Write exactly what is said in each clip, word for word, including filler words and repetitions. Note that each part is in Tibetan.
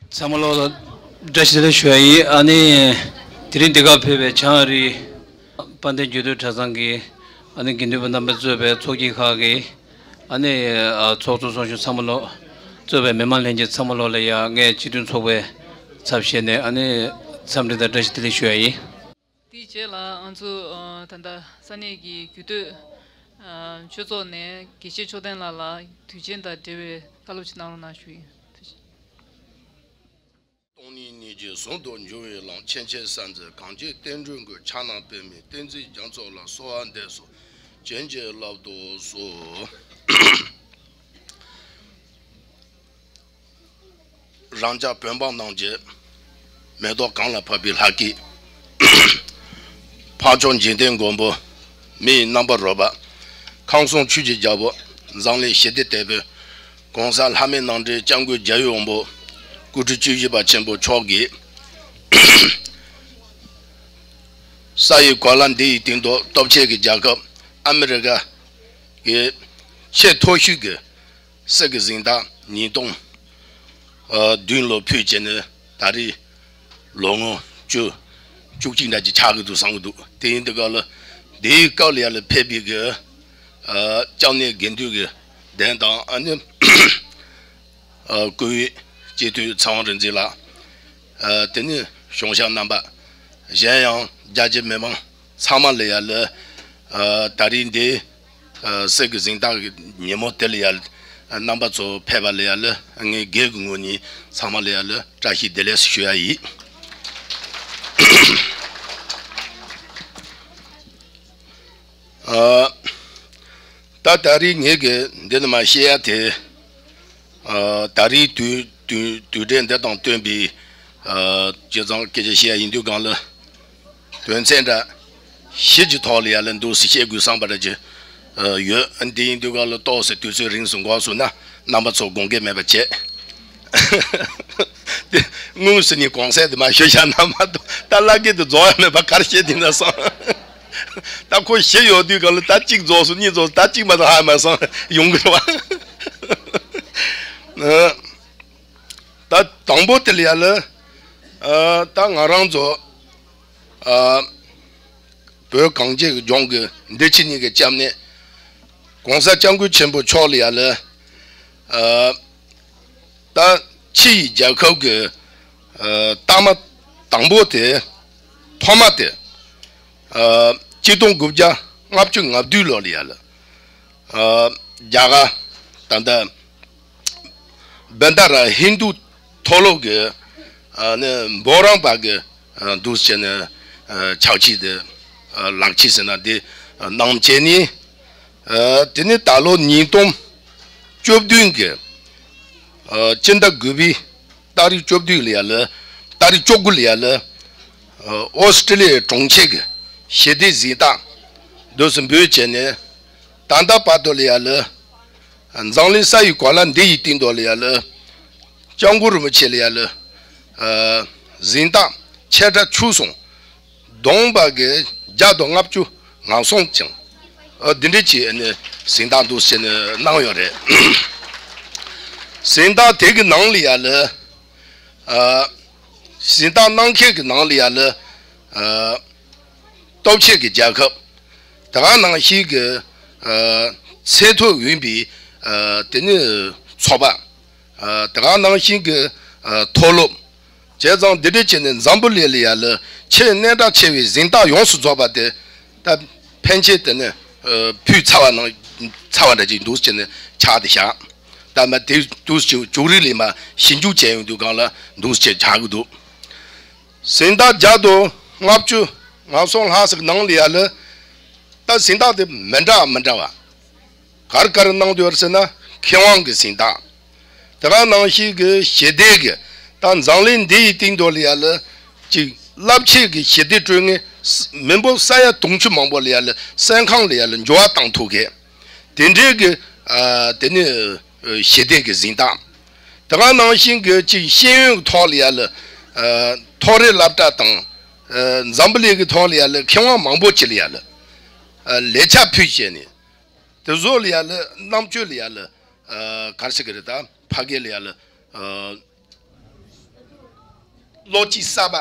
ཚང་མ་ལོག་ལ་བཀྲ་ཤིས་བདེ་ལེགས་ཞུ་ཡ་ཡིན། ཨ་ནི་དེ་རིང་འདི་གར་ཕེབས་པའི་བྱང་ཨ་རིའི་དཔལ་ལྡན་རྒྱུད་སྟོད་གྲྭ་ཚང་གི་ཨ་ནི་དགེ་འདུན་པ་རྣམ་པས་གཙོས་པའི་ཚོགས་སྐྱིད་ཁག་གི་ཨ་ནི་ཚོགས་གཙོ་ཚོགས་གཞོན་ཚང་མ་ལོག་གཙོས་པའི་མི་མང་ལྷན་རྒྱས་ཚང་མ་ལོག་ལ་ཡ་ངས་སྤྱི་མཐུན་ཚོགས་པའི་ཚབ་བྱས་ནས་ཨ་ནི་འཚམས་འདྲི་དང་བཀྲ་ཤིས་བདེ་ལེགས་ཞུ་ཡ་ཡིན། དེའི་རྗེས་ལ་ང་ཚོ་ད་ལྟ་ས་གནས་ཀྱི་རྒྱུད་སྟོད་ཆོས་ཚོགས་ནས་དགེ་བཤེས་ཆོས་ལྡན་ལགས་ལ་དུས་ཆེན་དང་འབྲེལ་བའི་བཀའ་སློབ་ཅིག་གནང་རོགས་གནང་ཞུ་ཡིན། ཐུགས་རྗེ་ཆེ། སྟོང་ཉིད་ཉིད་ཀྱིས་ཟུང་དུ་འཇུག་པའི་ལམ། མཁྱེན་ཆེན་གསལ་མཛད་གངས་ཅན་བསྟན་འགྲོའི་མགོན། ཕྱག་ན་པདྨོ་བསྟན་འཛིན་རྒྱ་མཚོ་ལ། གསོལ་བ་འདེབས་སོ་བྱིན་གྱིས་བརླབ་ཏུ་གསོལ། རང་ཅག་བོད་འབངས་རྣམས་ཀྱི་མེ་ཏོག་གང་ལ་ཕབ་པའི་ལྷ་སྐལ། འཕགས་མཆོག་འཇིག་རྟེན་མགོན་པོ་མི་ཡི་རྣམ་པར་རོལ་པ། ཁམས་གསུམ་ཆོས་ཀྱི་རྒྱལ་པོ་འཛམ་གླིང་ཞི་བདེའི་དེད་དཔོན། ༸གོང་ས་ལྷ་མིའི་རྣམ་འདྲེན་སྐྱབས་མགོན་རྒྱལ་བའི་དབང་པོ། སྐུ་ཕྲེང་བཅུ་བཞི་པ་ཆེན་པོ་མཆོག་གིས། ས་ཡི་གོ་ལ་འདི་ཡི་སྟེང་དུ་སྟོབས་ཆེ་གི་རྒྱལ་ཁབ་ཨ་མི་རི་ཀ་གི་ཆེས་མཐོ་ཤོས་ཀྱི་སྲིད་ཀྱི་གཟེངས་རྟགས་ཉིས་སྟོང་བདུན་ལོ་ཕུལ་བྱས་ནས་ད་རེས་ལོ་ངོ་བཅུ་བཅུ་གཅིག་འདྲ་ཅིག་ཆགས་ཀྱི་འདུག་བསམ་གྱི་འདུག་དེ་ཡིན་དུས་སྐབས་ལ་དེའི་སྐབས་ལ་ཡར་ལ་ཕེབས་པའི་གི་སྐྱབས་གནས་དགེ་འདུན་གྱི་གདན་དང་ཨ་ནི་སྐུ་ཡོན་སྤྱི་འཐུས་ཚེ་དབང་རིག་འཛིན་ལགས། དེ་ནས་གཞུང་ཞབས་རྣམ་པ། གཞན་ཡང་རྒྱ་ཆེ་མི་མང་ཚང་མ་ལ་ཡར་ལ་ད་རེས་འདི། ཨ་སྲིད་ཀྱི་གཟེངས་རྟགས་ཀྱི་ཉིན་མོ་དེ་ལ་ཡར་རྣམ་པ་ཚོ་ཕེབས་པ་ལ་ཡར་ལ་ངས་སྒེར་གྱི་ངོས་ནས་ཚང་མ་ལ་ཡར་ལ་བཀྲ་ཤིས་བདེ་ལེགས་ཞུ་ཡ་ཡིན། ཨ་ད་ད་རེས་ངས་ཀྱི་འདི་ནས་མར་བཤད་ཡ་དེ། ཨ་ད་རེས་དུས་དུས་དུས་དྲན་འདི་དང་བསྟུན་པའི་ཨ་བྱས་ཙང་སྐད་ཆ་བཤད་ཡ་ཡིན་དུས་སྒང་ལ། དོན་ཚན་འདྲ་བཞི་གྱི་ཐོག་ལ་ཡར་ལ་འདུག་སེ་བཤད་དགོས་བསམ་པ་འདྲ་ཅིག་ཡོད། འདི་ཡིན་དུས་སྒང་ལ་ཏོག་ཙམ་དུས་ཚོད་རིང་སུ་འགོར་སོང་ན་རྣམ་པ་ཚོ་དགོངས་འགལ་མེད་པ་བྱས། དེ་དངོས་སུ་ནི་གོང་གསལ་དུ་མར་ཞུ་བཞག་ན་མ་གཏོགས་ད་བླ་སྐད་དུ་རྫོགས་ཡ་མེད་པ་ག་རེ་བཤད་དེ་ན་སོང་། ད་ཁོ་བཞི་ཡོད་དུས་སྒང་ལ་ད་གཅིག་རྫོགས་སོང་གཉིས་རྫོགས་སོང་ད་གཅིག་མ་གཏོགས་ཧ་མ་སོང་ཡོང་གི་རེད་བ། ད་དང་པོ་དེ་ལ་ཡར་ལ་ཨ་ད་ང་རང་ཚོ་ཨ་བོད་གངས་ཅན་གྱི་ལྗོངས་ཀྱི་འདི་ཕྱི་གཉིས་ཀྱི་སྐྱབས་གནས་༸གོང་ས་སྐྱབས་མགོན་ཆེན་པོ་མཆོག་ལ་ཡར་ལ་ཨ་ད་ཕྱི་ཡི་རྒྱལ་ཁབ་ཀྱི་ཨ་རྟགས་མ་དང་པོ་དེ་ཐོག་མ་དེ་ཨ་གཅིག་སྟོང་དགུ་བརྒྱ་ལྔ་བཅུ་ང་བདུན་ལོ་ལ་ཡར་ལ། ཨ་རྒྱ་གར་ད་ལྟ་བན་ད་ར་ཧིན་དུ་མཐོ་སློབ་ཀྱི་ཨ་ནི་འབུམ་རམས་པ་གི་ཨ་འདུག་སེ་བྱས་ནས་ཨ་ཕྱག་ཕྱིད་དེ་ཨ་ལག་ཕྱིད་ཟེར་ན་དེ་ཨ་གནང་བྱས་ནས། ཨ་དེ་ནས་ད་ལོ་ཉིས་སྟོང་བཅུ་བདུན་གྱི་ཨ་སྤྱི་ཟླ་དགུ་པའི་ཏ་རིག་བཅུ་བདུན་ལ་ཡར་ལ་ཏ་རིག་བཅུ་དགུ་ལ་ཡར་ལ་ཨ་ཨོ་སི་ཀྲི་ལི་ཡའི་གྲོང་ཁྱེར་གྱི་ཞི་བདེའི་གཟེངས་རྟགས་འདུག་སེ་འབུལ་བྱས་ནས། ད་ལྟ་བར་དུ་ལ་ཡར་ལ་འཛམ་གླིང་ས་ཡི་གོ་ལ་འདི་ཡི་སྟེང་དུ་ལ་ཡར་ལ་སྐྱབས་མགོན་རིན་པོ་ཆེ་ལ་ཡར་ལ་ཨ་གཟེངས་རྟགས་ཆེ་ཕྲ་ཆུང་གསུམ་བསྡོམས་པ་གི་བརྒྱ་དང་ལྔ་བཅུ་ང་གསུམ་ཅན་ཨ་འདི་འདྲ་ཅིག་ཨ་ནི་གཟེངས་རྟགས་འདུག་སེ་བྱས་ནས་གནང་ཡོད་རེད། གཟེངས་རྟགས་དེ་གི་ནང་ལ་ཡར་ལ་ཨ་གཟེངས་རྟགས་གནང་མཁན་གྱི་ནང་ལ་ཡར་ལ་ཨ་སྟོབས་ཆེ་གི་རྒྱལ་ཁབ། དེ་ག་ནང་བཞིན་གྱི་ཨ་ཚད་མཐོ་ཡིན་པའི་ཨ་དེ་ནི་ཚོགས་པ། ཨ་དེ་ག་ནང་བཞིན་གྱི་ཨ་མཐོ་སློབ། བྱས་ཙང་འདི་འདྲ་བྱས་ནས་འཛམ་བུ་གླིང་ལ་ཡར་ལ་ཆེས་སྙན་གྲགས་ཆེ་བའི་གཟེངས་རྟགས་ཡོངས་སུ་རྫོགས་པ་དེ་ད་ཕན་ཆད་དེ་ནི་ཨ་ཕུལ་ཚར་བ་ནང་ཚར་བ་འདྲ་ཅིག་འདུག་སེ་བྱས་ནས་ཆགས་ཏེ་བཞག་ད་མ་དེ་འདུག་སེ་བྱུང་རིགས་ལས་མ་ཞིབ་འཇུག་བྱས་ཡོང་དུས་སྒང་ལ་འདུག་སེ་བྱས་ཆགས་ཀྱི་འདུག་གཟེངས་རྟགས་བརྒྱ་དང་ལྔ་བཅུ་ང་གསུམ་ལྷག་ཙམ་གྱི་ནང་ལ་ཡར་ལ་ད་གཟེངས་རྟགས་དེ་མི་འདྲ་བ་མི་འདྲ་བ་ག་རེ་ག་རེ་གནང་འདུག་ཟེར་ན་མཁས་དབང་གི་གཟེངས་རྟགས། དེ་ག་ནང་བཞིན་གྱི་ཞི་བདེ་གི་ད་འཛམ་གླིང་འདི་ཡི་སྟེང་དུ་ལ་ཡར་ལ་ཅིག་རླབས་ཆེན་གྱི་ཞི་བདེ་སྤྲོད་མཁན་མི་འབོར་ས་ཡ་དུང་ཕྱུར་མང་པོ་ལ་ཡར་ལ་སེམས་ཁམས་ལ་ཡར་ལ་འགྱུར་བ་བཏང་ཐུབ་མཁན་དེ་འདྲའི་གི་ཨ་དེ་ནི་ཞི་བདེ་གི་གཟེངས་རྟགས། དེ་ག་ནང་བཞིན་གྱི་ཅིག་ཤེས་ཡོན་གྱི་ཐོག་ལ་ཡར་ལ་ཨ་མཐོ་རིམ་སློབ་གྲྭ་དང་ཨ་འཛམ་བུ་གླིང་གི་ཐོག་ལ་ཡར་ལ་མཁས་དབང་མང་པོ་ཅིག་ལ་ཡར་ལ་ཨ་ལས་འཆར་ཕུལ་བྱས་ནས་དེ་ཚོ་ལ་ཡར་ལ་རྣམ་དཔྱོད་ལ་ཡར་ལ་ཨ་ག་རེ་ཟེར་གི་རེད་ད་ཕ་གི་ལ་ཡར་ལ་ཨ་ བློ་སྐྱེད་གསར་པ་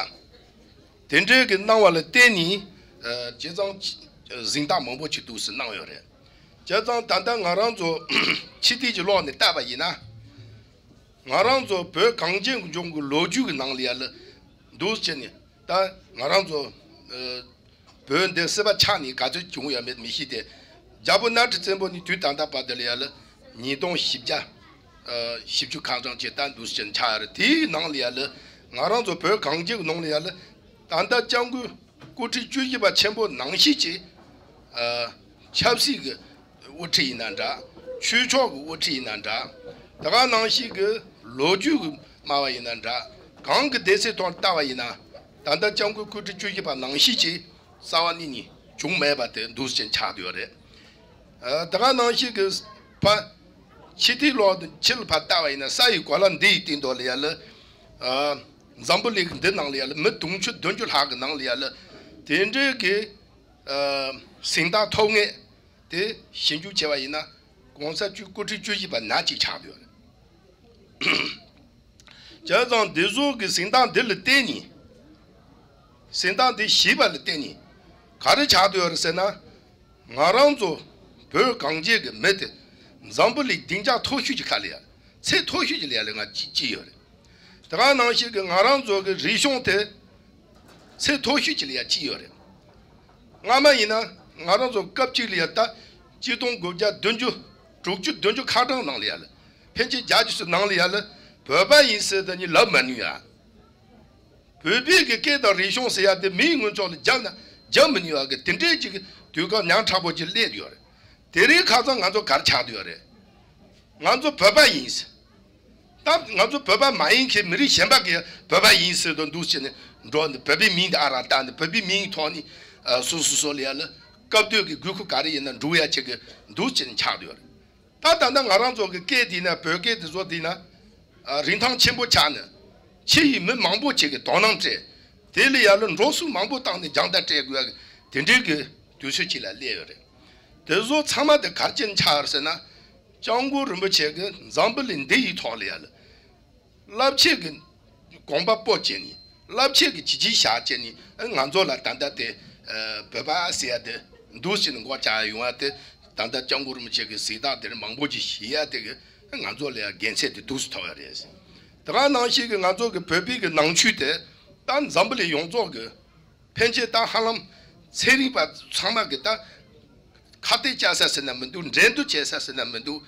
དེ་འདྲའི་གི་གནང་བ་ལ་བརྟེན་ནས་ཨ་བྱས་ཙང་གཟེངས་རྟགས་མང་པོ་ཅིག་འདུག་སེ་གནང་ཡོད་རེད། བྱས་ཙང་ད་ལྟ་ང་རང་ཚོ་ཕྱི་དུས་ཀྱི་ལོག་ནས་བལྟས་པ་ཡིན་ན། ང་རང་ཚོ་བོད་གངས་ཅན་གྱི་ལྗོངས་ཀྱི་ལོ་རྒྱུས་ཀྱི་ནང་ལ་ཡ་ལ་འདུག་སེ་བྱས་ནས་ད་ང་རང་ཚོ་ཨ་བོད་འདི་སྲིད་པ་ཆགས་ནས་ག་ཚོད་བྱུང་ཡོད་མེད་མི་ཤེས་ཏེ། རྒྱལ་པོ་གནམ་གྲུ་བཙན་པོ་ནས་དུས་ད་ལྟ་བར་དུ་ལ་ཡ་ལ་ཉིས་སྟོང་བཞི་བརྒྱ་ཨ་བཞི་བཅུ་ཁ་གྲངས་ཅིག་ད་འདུག་སེ་བྱས་ནས་ཆགས་ཡོད་རེད། དེའི་ནང་ལ་ཡ་ལ་ང་རང་ཚོ་བོད་གངས་ཅན་གྱི་ནང་ལ་ཡ་ལ་ད་ལྟ་སྐྱབས་མགོན་སྐུ་ཕྲེང་བཅུ་བཞི་པ་ཆེན་པོ་ནང་བཞིན་གྱི་ཨ་ཆབ་སྲིད་ཀྱི་དབུ་ཁྲིད་ཡིན་ན་འདྲ། ཆོས་ཕྱོགས་ཀྱི་དབུ་ཁྲིད་ཡིན་ན་འདྲ། དེ་ག་ནང་བཞིན་གྱི་ལོ་རྒྱུས་ཀྱི་སྨྲ་བ་ཡིན་ན་འདྲ། གང་གི་སྡེ་ཚན་ཐོག་ལྟ་བ་ཡིན་ན་ད་ལྟ་སྐྱབས་མགོན་སྐུ་ཕྲེང་བཅུ་བཞི་པ་ནང་བཞིན་གྱི་རྩ་བ་ནས་ནི་བྱུང་མེད་པ་དེ་འདུག་སེ་ཆགས་བསྡད་ཡོད་རེད། ཨ་དེ་ག་ནང་བཞིན་གྱི་ཕ་ཕྱི་དུས་ལོག་ཕྱི་ལ་ཕར་ལྟ་བ་ཡིན་ན་ས་ཡི་གོ་ལ་འདི་ཡི་སྟེང་དུ་ལ་ཡ་ལ་ཨ་འཛམ་བུ་གླིང་འདི་ནང་ལ་ཡ་ལ་མི་དུང་ཕྱུར་བདུན་ཅུ་ལྷག་གི་ནང་ལ་ཡ་ལ་དེ་འདྲའི་གི་ཨ་གཟེངས་རྟགས་ཐོབ་མཁན་དེ་ཞིབ་འཇུག་བྱས་པ་ཡིན་ན་གོང་ས་བཅུ་སྐུ་ཕྲེང་བཅུ་བཞི་པ་ནང་གཅིག་ཆགས་བསྡད་ཡོད་རེད། བྱས་ཙང་འདི་ཚོ་གི་གཟེངས་རྟགས་འདི་ལ་བརྟེན་ནས་གཟེངས་རྟགས་འདི་བཞེས་པ་ལ་བརྟེན་ནས་ག་རེ་ཆགས་བསྡད་ཡོད་རེད་ཟེར་ན། ང་རང་ཚོ་བོད་གངས་ཅན་གྱི་མི་དེ་འཛམ་བུ་གླིང་སྡིངས་ཆ་མཐོ་ཤོས་ཀྱི་ཁ་ལ་ཡ་ཚད་མཐོ་ཤོས་ཀྱི་ལ་ཡ་ལ་ང་སྐྱེས་སྐྱེས་ཡོད་རེད། དེ་ག་ནང་བཞིན་གྱི་ང་རང་ཚོ་གི་རིག་གཞུང་དེ་ཚད་མཐོ་ཤོས་ཀྱི་ལ་ཡ་སྐྱེས་ཡོད་རེད། སྔ་མ་ཡིན་ན་ང་རང་ཚོ་སྐབས་གཅིག་ལ་ཡ་ད་ཆིག་སྟོང་དགུ་བརྒྱ་བདུན་ཅུ་དྲུག་ཅུ་བདུན་ཅུ་ཁ་གྲངས་ནང་ལ་ཡ་ལ་ཕལ་ཆེར་བརྒྱ་ཅིག་ཙམ་ནང་ལ་ཡ་ལ་བོད་པ་ཡིན་ཟེར་ད་ནི་ལབ་མ་ནུས་ཡ། བོད་པའི་གི་སྐད་དང་རིག་གཞུང་ཟེར་ཡ་དེ་མིའི་ངོས་ཕྱོགས་ལ་རྒྱབ་ན་རྒྱབ་མི་ནུས་པ་གི་དེ་འདྲའི་ཅིག་དུས་སྐབས་ཉག་ཕྲ་པོ་ཅིག་སླེབས་ཡོད་རེད། དེ་རིང་ཁ་སང་ང་ཚོ་ག་རེ་ཆགས་བསྡད་ཡོད་རེད། ང་ཚོ་བོད་པ་ཡིན་ཟེར། ད་ང་ཚོ་བོད་པ་མ་ཡིན་མཁན་མི་རིགས་གཞན་པ་གི་བོད་པ་ཡིན་ཟེར་དུ་འདུག་བྱས་ནས་འགྲོ་ནས་བོད་པའི་མིང་དེ་ཨ་རག་བཏགས་ནས་བོད་པའི་མིང་ཐོག་ནས་ཨ་སོ་སོ་སོ་ལ་ཡ་ལ་སྐབས་དུས་ཀྱི་དགོས་མཁོ་ག་རེ་ཡིན་ན་འགྲུབ་ཡ་ཆེད་ཀྱི་འདུག་བྱས་ནས་ཆགས་བསྡད་ཡོད་རེད། ད་ད་ལྟ་ང་རང་ཚོ་གི་སྐད་འདི་ན་བོད་སྐད་འདི་ཚོ་འདི་ན་ཨ་རིན་ཐང་ཆེན་པོ་ཆགས་ནས་ཕྱི་ཡི་མི་མང་པོ་ཅིག་གི་དོ་སྣང་སྤྲད། དེ་ལ་ཡ་ལ་འགྲོ་སོང་མང་པོ་བཏང་ནས་རྒྱང་ལྟ་སྤྲད་དགོས་ཡ་གི་དེ་འདྲའི་གི་དུས་ཚོད་ཅིག་ལ་སླེབས་ཡོད་རེད། དེ་ཚོ་ཚང་མ་དེ་ག་རེ་བྱས་ནས་ཆགས་ཡོད་རེད་ཟེར་ན། སྐྱབས་མགོན་རིན་པོ་ཆེ་གི་འཛམ་བུ་གླིང་འདི་ཡི་ཐོག་ལ་ཡ་ལ་རླབས་ཆེན་གྱི་དགོངས་པ་སྤོ་བྱས་ནས་རླབས་ཆེན་གྱི་བྱས་རྗེས་བཞག་བྱས་ནས་ང་ཚོ་ལ་ད་ལྟ་དེ་ཨ་བོད་པ་ཟེར་ཡ་དེ་འདུག་བྱས་ནས་མགོ་བཅག་ཡ་ཡོང་ཡ་དེ་ད་ལྟ་སྐྱབས་མགོན་རིན་པོ་ཆེ་གི་གཟེངས་རྟགས་དེ་རིང་མང་པོ་ཅིག་བཞེས་ཡ་དེ་གི་ང་ཚོ་ལ་ཡ་དགེ་མཚན་དེ་འདུག་སེ་ཐོབ་ཡ་རེད། དེ་ག་ནང་བཞིན་གྱི་ང་ཚོ་གི་བོད་པའི་གི་ནང་ཆོས་དེ་ད་འཛམ་བུ་གླིང་ཡོངས་རྫོགས་གི་ཕན་ཆད་ད་ཧ་ལམ་ཚན་རིག་པ་ཚང་མ་གི་ད་ཁ་གཏད་བཅག་ས་ཟེར་ན་མི་འདུག་འགྲན་བསྡུར་བྱེད་ས་ཟེར་ན་མི་འདུག་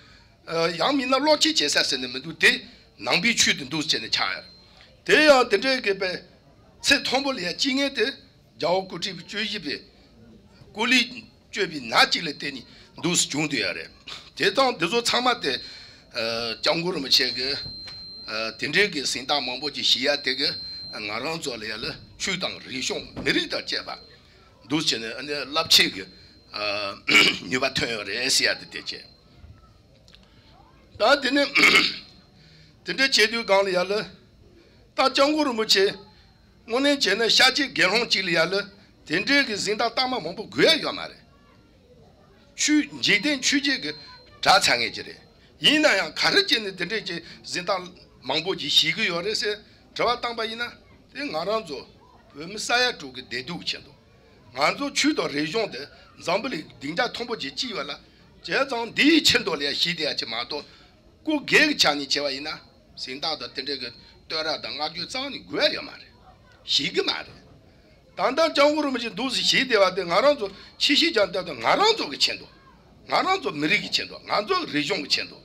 ཨ་ཡང་མིན་ན་བློ་སྐྱེད་བྱེད་ས་ཟེར་ན་མི་འདུག་དེ་ནང་པའི་ཆོས་དེ་འདུག་ཟེར་ནས་ཆགས་ཡོད། དེ་ཡང་དེ་འདྲའི་གི་པའི་ཚད་མཐོན་པོ་ལ་ཡ་སྐྱེ་མཁན་དེ་རྒྱལ་བ་སྐུ་ཕྲེང་བཅུ་བཞི་པའི་སྐུ་ལུས་སྤྱོད་པའི་ནང་གཅིག་ལ་བརྟེན་ནས་འདུག་སེ་བྱུང་བསྡད་ཡོད་རེད། དེ་དང་འདི་ཚོ་ཚང་མ་དེ་ཨ་སྐྱབས་མགོན་རིན་པོ་ཆེ་གི་ཨ་དེ་འདྲའི་གི་གཟེངས་རྟགས་མང་པོ་ཅིག་བཞེས་ཡ་དེ་གི་ང་རང་ཚོ་ལ་ཡ་ལ་ཆོས་དང་རིག་གཞུང་མི་རིགས་དང་བཅས་པ་འདུག་བྱས་ནས་ཨ་ནི་རླབས་ཆེན་གྱི་ཨ་ནུས་པ་ཐོན་ཡོད་རེད་ཟེར་ཡ་དེ་དེ་བྱས། ད་དེ་ནས་དེ་འདྲ་བྱེད་དུས་སྒང་ལ་ཡ་ལ་ད་སྐྱབས་མགོན་རིན་པོ་ཆེ་དངོས་གནས་བྱས་ན་ཤཱཀྱའི་དགེ་སློང་གཅིག་ལ་ཡ་ལ་དེ་འདྲའི་གི་གཟེངས་རྟགས་རྟགས་མ་མང་པོ་དགོས་ཡ་ཡོད་མ་རེད། ཆོས་འཇིག་རྟེན་ཆོས་བརྒྱད་ཀྱི་གྲྭ་ཚང་ངེས་ཀྱི་རེད། ཡིན་ན་ཡང་ག་རེ་བྱས་ནས་དེ་འདྲའི་གི་གཟེངས་རྟགས་མང་པོ་ཅིག་བཞེས་ཀྱི་ཡོད་རེད་ཟེར་དྲི་བ་བཏང་པ་ཡིན་ན། དེ་ང་རང་ཚོ་བོད་མི་ས་ཡ་དྲུག་གི་བདེ་སྡུག་གི་ཆེད་དུ། ང་ཚོ་ཆོས་དང་རིག་གཞུང་དེ་འཛམ་བུ་གླིང་སྡིངས་ཆ་མཐོན་པོ་ཅིག་སྐྱེས་ཡོད་ལ། བྱས་ཙང་འདིའི་ཆེད་དུ་ལ་ཡ་བཞེས་བསྡད་ཡ་ཅིག་མ་གཏོགས། སྐུ་སྒེར་གྱི་ཆ་ནས་བྱས་པ་ཡིན་ན། གཟེངས་རྟགས་དང་དེ་འདྲའི་གི་བསྟོད་ར་དང་བསྔགས་བརྗོད་རྩ་བ་ནས་དགོས་ཡ་ཡོད་མ་རེད། བཞེས་ཀྱི་མ་རེད། ད་ལྟ་སྐྱབས་མགོན་རིན་པོ་ཆེ་འདུག་སེ་བཞེས་བསྡད་པ་དེ་ང་རང་ཚོ་ཆེ་བཞེས་ཀྱང་ལྟ་དང་ང་རང་ཚོ་གི་ཆེད་དུ། ང་རང་ཚོ་མི་རིགས་ཀྱི་ཆེད་དུ། ང་ཚོ་རིག་གཞུང་གི་ཆེད་དུ།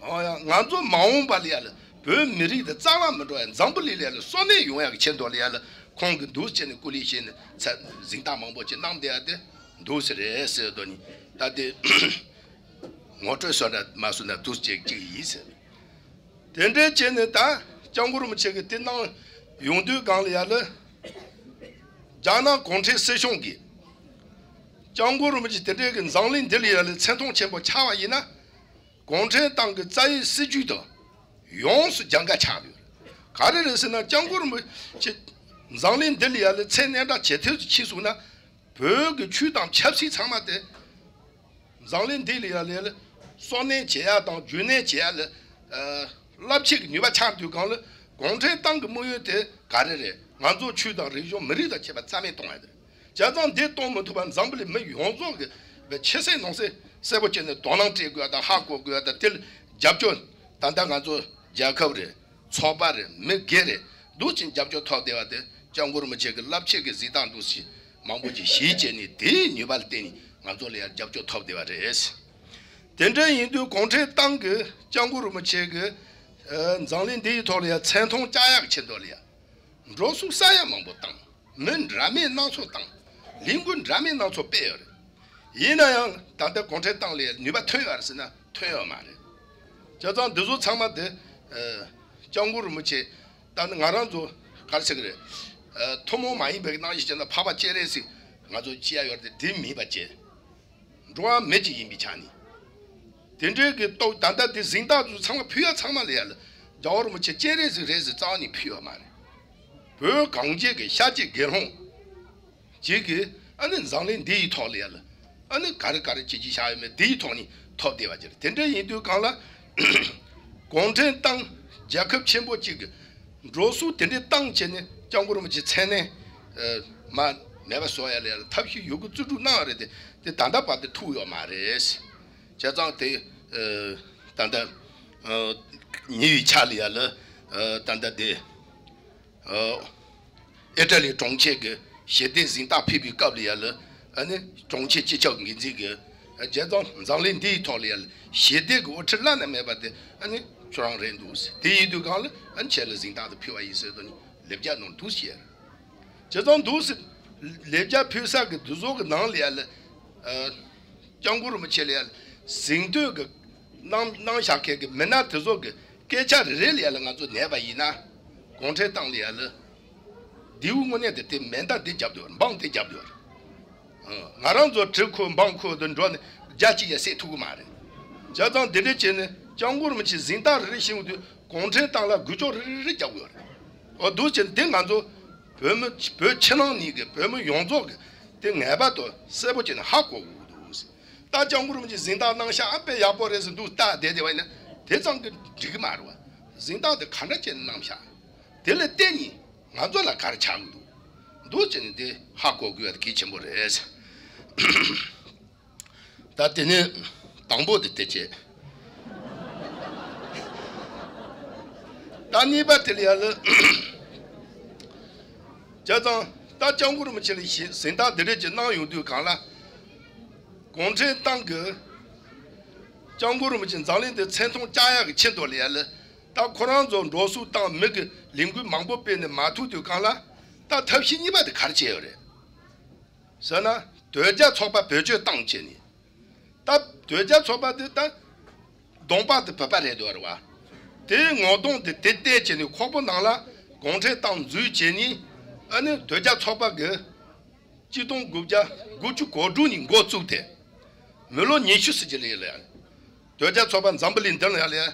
ཨོ་ཡ། ང་ཚོ་མ་འོངས་པ་ལ་ཡ་ལ་བོད་མི་རིགས་དེ་རྩ་བ་མི་འགྲོ་ཡ། འཛམ་བུ་གླིང་ལ་ཡ་ལ་སོ་ནད་ཡོང་ཡ་གི་ཆེད་དུ་ལ་ཡ་ལ་ཁོང་གིས་འདུག་སེ་བྱས་ནས་སྐུ་ལས་བཞེས་ནས་ཚ་གཟེངས་རྟགས་མང་པོ་ཅིག་གནང་བསྡད་ཡ་དེ་འདུག་སེ་རེད་ཟེར་དོ་ནི་ད་དེ་ངོ་སྤྲོད་བཟོ་འདྲ་མ་བཟོ་ན་འདུག་སེ་ཅིག་ཅིག་ཡིན་ཟེར། དེ་འདྲའི་བྱས་ནས་ད་སྐྱབས་མགོན་རིན་པོ་ཆེ་གིས་དེ་གནང་ཡོང་དུས་སྒང་ལ་ཡ་ལ་རྒྱ་ནག་གུང་ཁྲན་སྲིད་གཞུང་གིས་སྐྱབས་མགོན་རིན་པོ་ཆེ་དེ་འདྲའི་གི་འཛམ་གླིང་འདི་ལ་ཡ་ལ་མཚན་མཐོང་ཆེན་པོ་ཆགས་པ་ཡིན་ན། གུང་ཁྲན་ཏང་གི་རྩ་བའི་སྲིད་ཇུས་དང་ཡོངས་སུ་རྒྱལ་ཁ་ཆགས་ཡོད། ག་རེ་རེད་ཟེར་ན་སྐྱབས་མགོན་རིན་པོ་ཆེ་འཛམ་གླིང་འདི་ལ་ཡ་ལ་མཚན་སྙན་གྲགས་ཇེ་མཐོར་ཕྱིན་སོང་ན། བོད་ཀྱི་ཆོས་དང་ཆབ་སྲིད་ཚང་མ་དེ་འཛམ་གླིང་འདི་ལ་ཡ་ལ་ཡ་ལ་སྲུང་གནས་བྱེད་ཡ་དང་རྒྱུན་གནས་བྱེད་ཡ་ལ་ཨ་རླབས་ཆེན་གྱི་ནུས་པ་ཆགས་དུས་སྒང་ལ་གུང་ཁྲན་ཏང་གི་དམིགས་ཡུལ་དེ་ ག་རེ་རེད། ང་ཚོ་ཆོས་དང་རིག་གཞུང་མི་རིགས་དང་བཅས་པ་རྩ་མེད་གཏོང་ཡ་དེ་རེད། བྱས་ཙང་འདི་གཏོང་མི་ཐུབ་པ་འཛམ་བུ་གླིང་མི་ཡོངས་རྫོགས་ཀྱི་བའི་ཆེ་སེ་ནང་སེ་གསལ་པོ་བྱས་ནས་དོ་སྣང་སྤྲད་དགོས་ཡ་དང་ཧ་གོ་དགོས་ཡ་དང་དེ་ལ་རྒྱབ་སྐྱོར། ད་ལྟ་ང་ཚོ་རྒྱལ་ཁབ་རེད། ཚོགས་པ་རེད། མི་སྒེར་རེད། འདུག་ཅིང་རྒྱབ་སྐྱོར་ཐོབ་བསྡད་པ་དེ་སྐྱབས་མགོན་རིན་པོ་ཆེ་གི་བསླབ་བྱ་གི་གཟེངས་རྟགས་འདུག་ཞེས་མང་པོ་ཅིག་གཞི་བྱས་ནས་དེའི་ནུས་པ་ལ་བརྟེན་ནས་ང་ཚོ་ལ་ཡང་རྒྱབ་སྐྱོར་ཐོབ་བསྡད་པ་རེད། དེ་འདྲ་ཡིན་དུས་གུང་ཁྲན་ཏང་གི་སྐྱབས་མགོན་རིན་པོ་ཆེ་གི་ཨ་འཛམ་གླིང་འདི་ཡི་ཐོག་ལ་ཡང་མཚན་མཐོང་བཅག་ཡག་གི་ཆེད་དུ་ལ་ཡང་འགྲོ་སོང་ས་ཡ་མང་པོ་བཏང་། མི་འདྲ་མིན་སྣ་ཚོགས་བཏང་། ལས་འགུལ་འདྲ་མིན་སྣ་ཚོགས་སྤེལ་ཡོད་རེད། ཡིན་ན་ཡང་ད་ལྟ་གུང་ཁྲན་ཏང་ལ་ནུས་པ་ཐོན་ཡོད་རེད་ཟེར་ན་ཐོན་ཡོད་མ་རེད། བྱས་ཙང་འདི་ཚོ་ཚང་མ་དེ་ཨ་སྐྱབས་མགོན་རིན་པོ་ཆེ་ད་ནི་ང་རང་ཚོ་ག་རེ་ཟེར་གི་རེད། ཨ་ཐུན་མོང་མ་ཡིན་པའི་རྣམ་གཞག་བྱས་ན་འཕགས་པ་སྤྱན་རས་གཟིགས་ང་ཚོ་སྐྱེ་ཡ་ཡོད་རེད་དེ་མིན་པ་བྱས། འགྲོ་བ་མི་གཅིག་ཡིན་པའི་ཆ་ནས། དེ་འདྲའི་གི་རྟོགས་ད་ལྟ་དེ་གཟེངས་རྟགས་ཚོ་ཚང་མ་ཕུལ་ཡ་ཚང་མ་ལ་ཡ་ལ་རྒྱལ་བ་རིན་པོ་ཆེ་སྤྱན་རས་གཟིགས་རེད་ཟེར་རྩ་བ་ནས་ཕུལ་ཡོད་མ་རེད། བོད་གངས་ཅན་གི་ཤཱཀྱའི་དགེ་སློང་ཅིག་གིས་ཨ་ནི་འཛམ་གླིང་འདི་ཡི་ཐོག་ལ་ཡ་ལ་ཨ་ནི་ག་རེ་ག་རེ་བྱེད་ཀྱི་བཞག་ཡོད་མེད་འདི་ཡི་ཐོག་ནས་ཐོབ་བསྡད་པ་ཅིག་རེད། དེ་འདྲ་ཡིན་དུས་གང་ལ་གུང་ཁྲན་ཏང་རྒྱལ་ཁབ་ཆེན་པོ་གཅིག་གི་འགྲོ་སོང་དེ་འདྲའི་བཏང་བྱས་ནས་སྐྱབས་མགོན་རིན་པོ་ཆེ་མཚན་གནས་མ་མེད་པ་བཟོ་ཡ་ལ་ཡ་ལ་ཐབས་ཤེས་ཡོད་རྒུ་བརྩི་འགྲུས་གནང་བ་རེད་དེ་དེ་ད་ལྟ་བར་དུ་ཐུག་ཡོད་མ་རེད། བྱས་ཙང་དེ་ད་ལྟ་ཉེ་བའི་ཆ་ལ་ཡ་ལ་ད་ལྟ་དེ་ཨེ་ཊ་ལི་གྲོང་ཁྱེར་གྱི་ཞི་བདེ་གཟེངས་རྟགས་ཕུལ་བའི་སྐབས་ལ་ཡ་ལ་ཨ་ནི་གྲོང་ཁྱེར་སྤྱི་ཁྱབ་འགན་འཛིན་གྱིས་བྱས་ཙང་འཛམ་གླིང་འདིའི་ཐོག་ལ་ཡ་ལ་ཞི་བདེ་གི་དབུ་ཁྲིད་བླ་ན་མེད་པ་དེ་ཨ་ནི་ཁྱོད་རང་རེད་འདུག་ཟེར། དེ་ཡིན་དུས་གང་ལ་ཨ་ནི་ཁྱེད་ལ་གཟེངས་རྟགས་དེ་ཕུལ་བ་ཡིན་ཟེར་དུས་ནི་ལེབ་རྒྱ་ནོར་འདུག་ཟེར། བྱས་ཙང་འདུག་ཟེར། ལེབ་རྒྱ་ཕུལ་ས་གི་འདུ་ཚོགས་ཀྱི་ནང་ལ་ཡ་ལ་ཨ་སྐྱབས་མགོན་རིན་པོ་ཆེ་ལ་ཡ་ལ་གཟེངས་བསྟོད་ཀྱི་གནང་གནང་བཞག་མཁན་གྱི་མི་སྣ་དེ་ཚོ་གི་སྐད་ཆ་རེ་རེ་ལ་ཡ་ལ་ང་ཚོ་ཉན་པ་ཡིན་ན་གུང་ཁྲན་ཏང་ལ་ཡ་ལ་དེའུ་དངོས་གནས་དེ་དེ་མེ་མདའ་དེ་རྒྱབ་འདུག་འབངས་དེ་རྒྱབ་འདུག་ཨ་ང་རང་ཚོ་གྲི་ཁུ་འབངས་ཁུ་དུ་འགྲོ་ནས་རྒྱ་གཅིག་ཡ་བསད་ཐུབ་ཀྱི་མ་རེད། བྱས་ཙང་དེ་འདྲ་བྱས་ནས་སྐྱབས་མགོན་རིན་པོ་ཆེ་གཟེངས་རྟགས་རེ་རེ་བྱིན་ཡོང་དུས་གུང་ཁྲན་ཏང་ལ་འགུལ་སྐྱོད་རེ་རེ་རེ་རྒྱབ་དགོས་རེད། འོ་འདུག་བྱས་ནས་དེ་ང་ཚོ་བོད་མི་བོད་ཕྱི་ནང་གཉིས་ཀྱི་བོད་མི་ཡོངས་རྫོགས་ཀྱི་དེ་ངེས་པར་དུ་གསལ་པོ་བྱས་ནས་ཧ་གོ་དགོས་འདུག་ད་སྐྱབས་མགོན་རིན་པོ་ཆེ་གཟེངས་རྟགས་གནང་ཤག་ཨ་དཔེ་ཡག་པོ་རེད་ཟེར་འདུག་ལྟ་བསྡད་བསྡད་པ་ཡིན་ན་དེ་ཙམ་གྱིས་འགྲིག་གི་མ་རེད་བ། གཟེངས་རྟགས་དེ་ག་འདྲ་བྱས་ནས་གནང་ཤག་དེ་ལ་བརྟེན་ནས་ང་ཚོ་ལ་ག་རེ་ཆགས་ཀྱི་འདུག་འདུག་བྱས་ནས་དེ་ཧ་གོ་དགོས་པ་དེ་གལ་ཆེན་པོ་རེད། ད་དེ་ནས་དང་པོ་དེ་དེ་བྱས། ད་གཉིས་པ་དེ་ལ་ཡ་ལ། བྱས་ཙང་ད་སྐྱབས་མགོན་རིན་པོ་ཆེ་ལ་གཟེངས་རྟགས་འདི་འདྲས་ཅིག་གནང་ཡོང་དུས་གང་ལ། གུང་ཁྲན་ཏང་གི་སྐྱབས་མགོན་རིན་པོ་ཆེ་འཛམ་གླིང་འདི་མཚན་མཐོང་བཅག་ཡག་གི་ཆེད་དུ་ལ་ཡ་ལ། ད་ཁོ་རང་ཚོ་འགྲོ་སོང་བཏང་མི་གི་ལས་འགུལ་མང་པོ་སྤེལ་ནས་མ་ཐུག་དུས་གང་ལ། ད་ཐབས་ཤེས་གཉིས་པ་དེ་ག་རེ་བྱས་ཡོད་རེད། ཟེར་ན། དོལ་རྒྱལ་ཚོགས་པ་བེད་སྤྱོད་བཏང་བྱས་ནས། ད་དོལ་རྒྱལ་ཚོགས་པ་དེ་ད་གདོང་པ་དེ་བོད་པ་རེད་འདུག་རེད་བ། དེའི་ངོ་གདོང་དེ་དེ་བལྟས་བྱས་ནས་ཁོག་པ་ནང་ལ་གུང་ཁྲན་ཏང་འཛུལ་བྱས་ནས་ཨ་ནི་དོལ་རྒྱལ་ཚོགས་པ་གི་གཅིག་སྟོང་དགུ་བརྒྱ་དགུ་བཅུ་གོ་དྲུག་ནས་འགོ་བཙུགས་ཏེ། མི་ལོ་ཉི་ཤུ་ཟིན་གྱི་ལས་ལ་ཡ། དོལ་རྒྱལ་ཚོགས་པ་འཛམ་བུ་གླིང་འདི་ལ་ཡ་ལ་ཡ།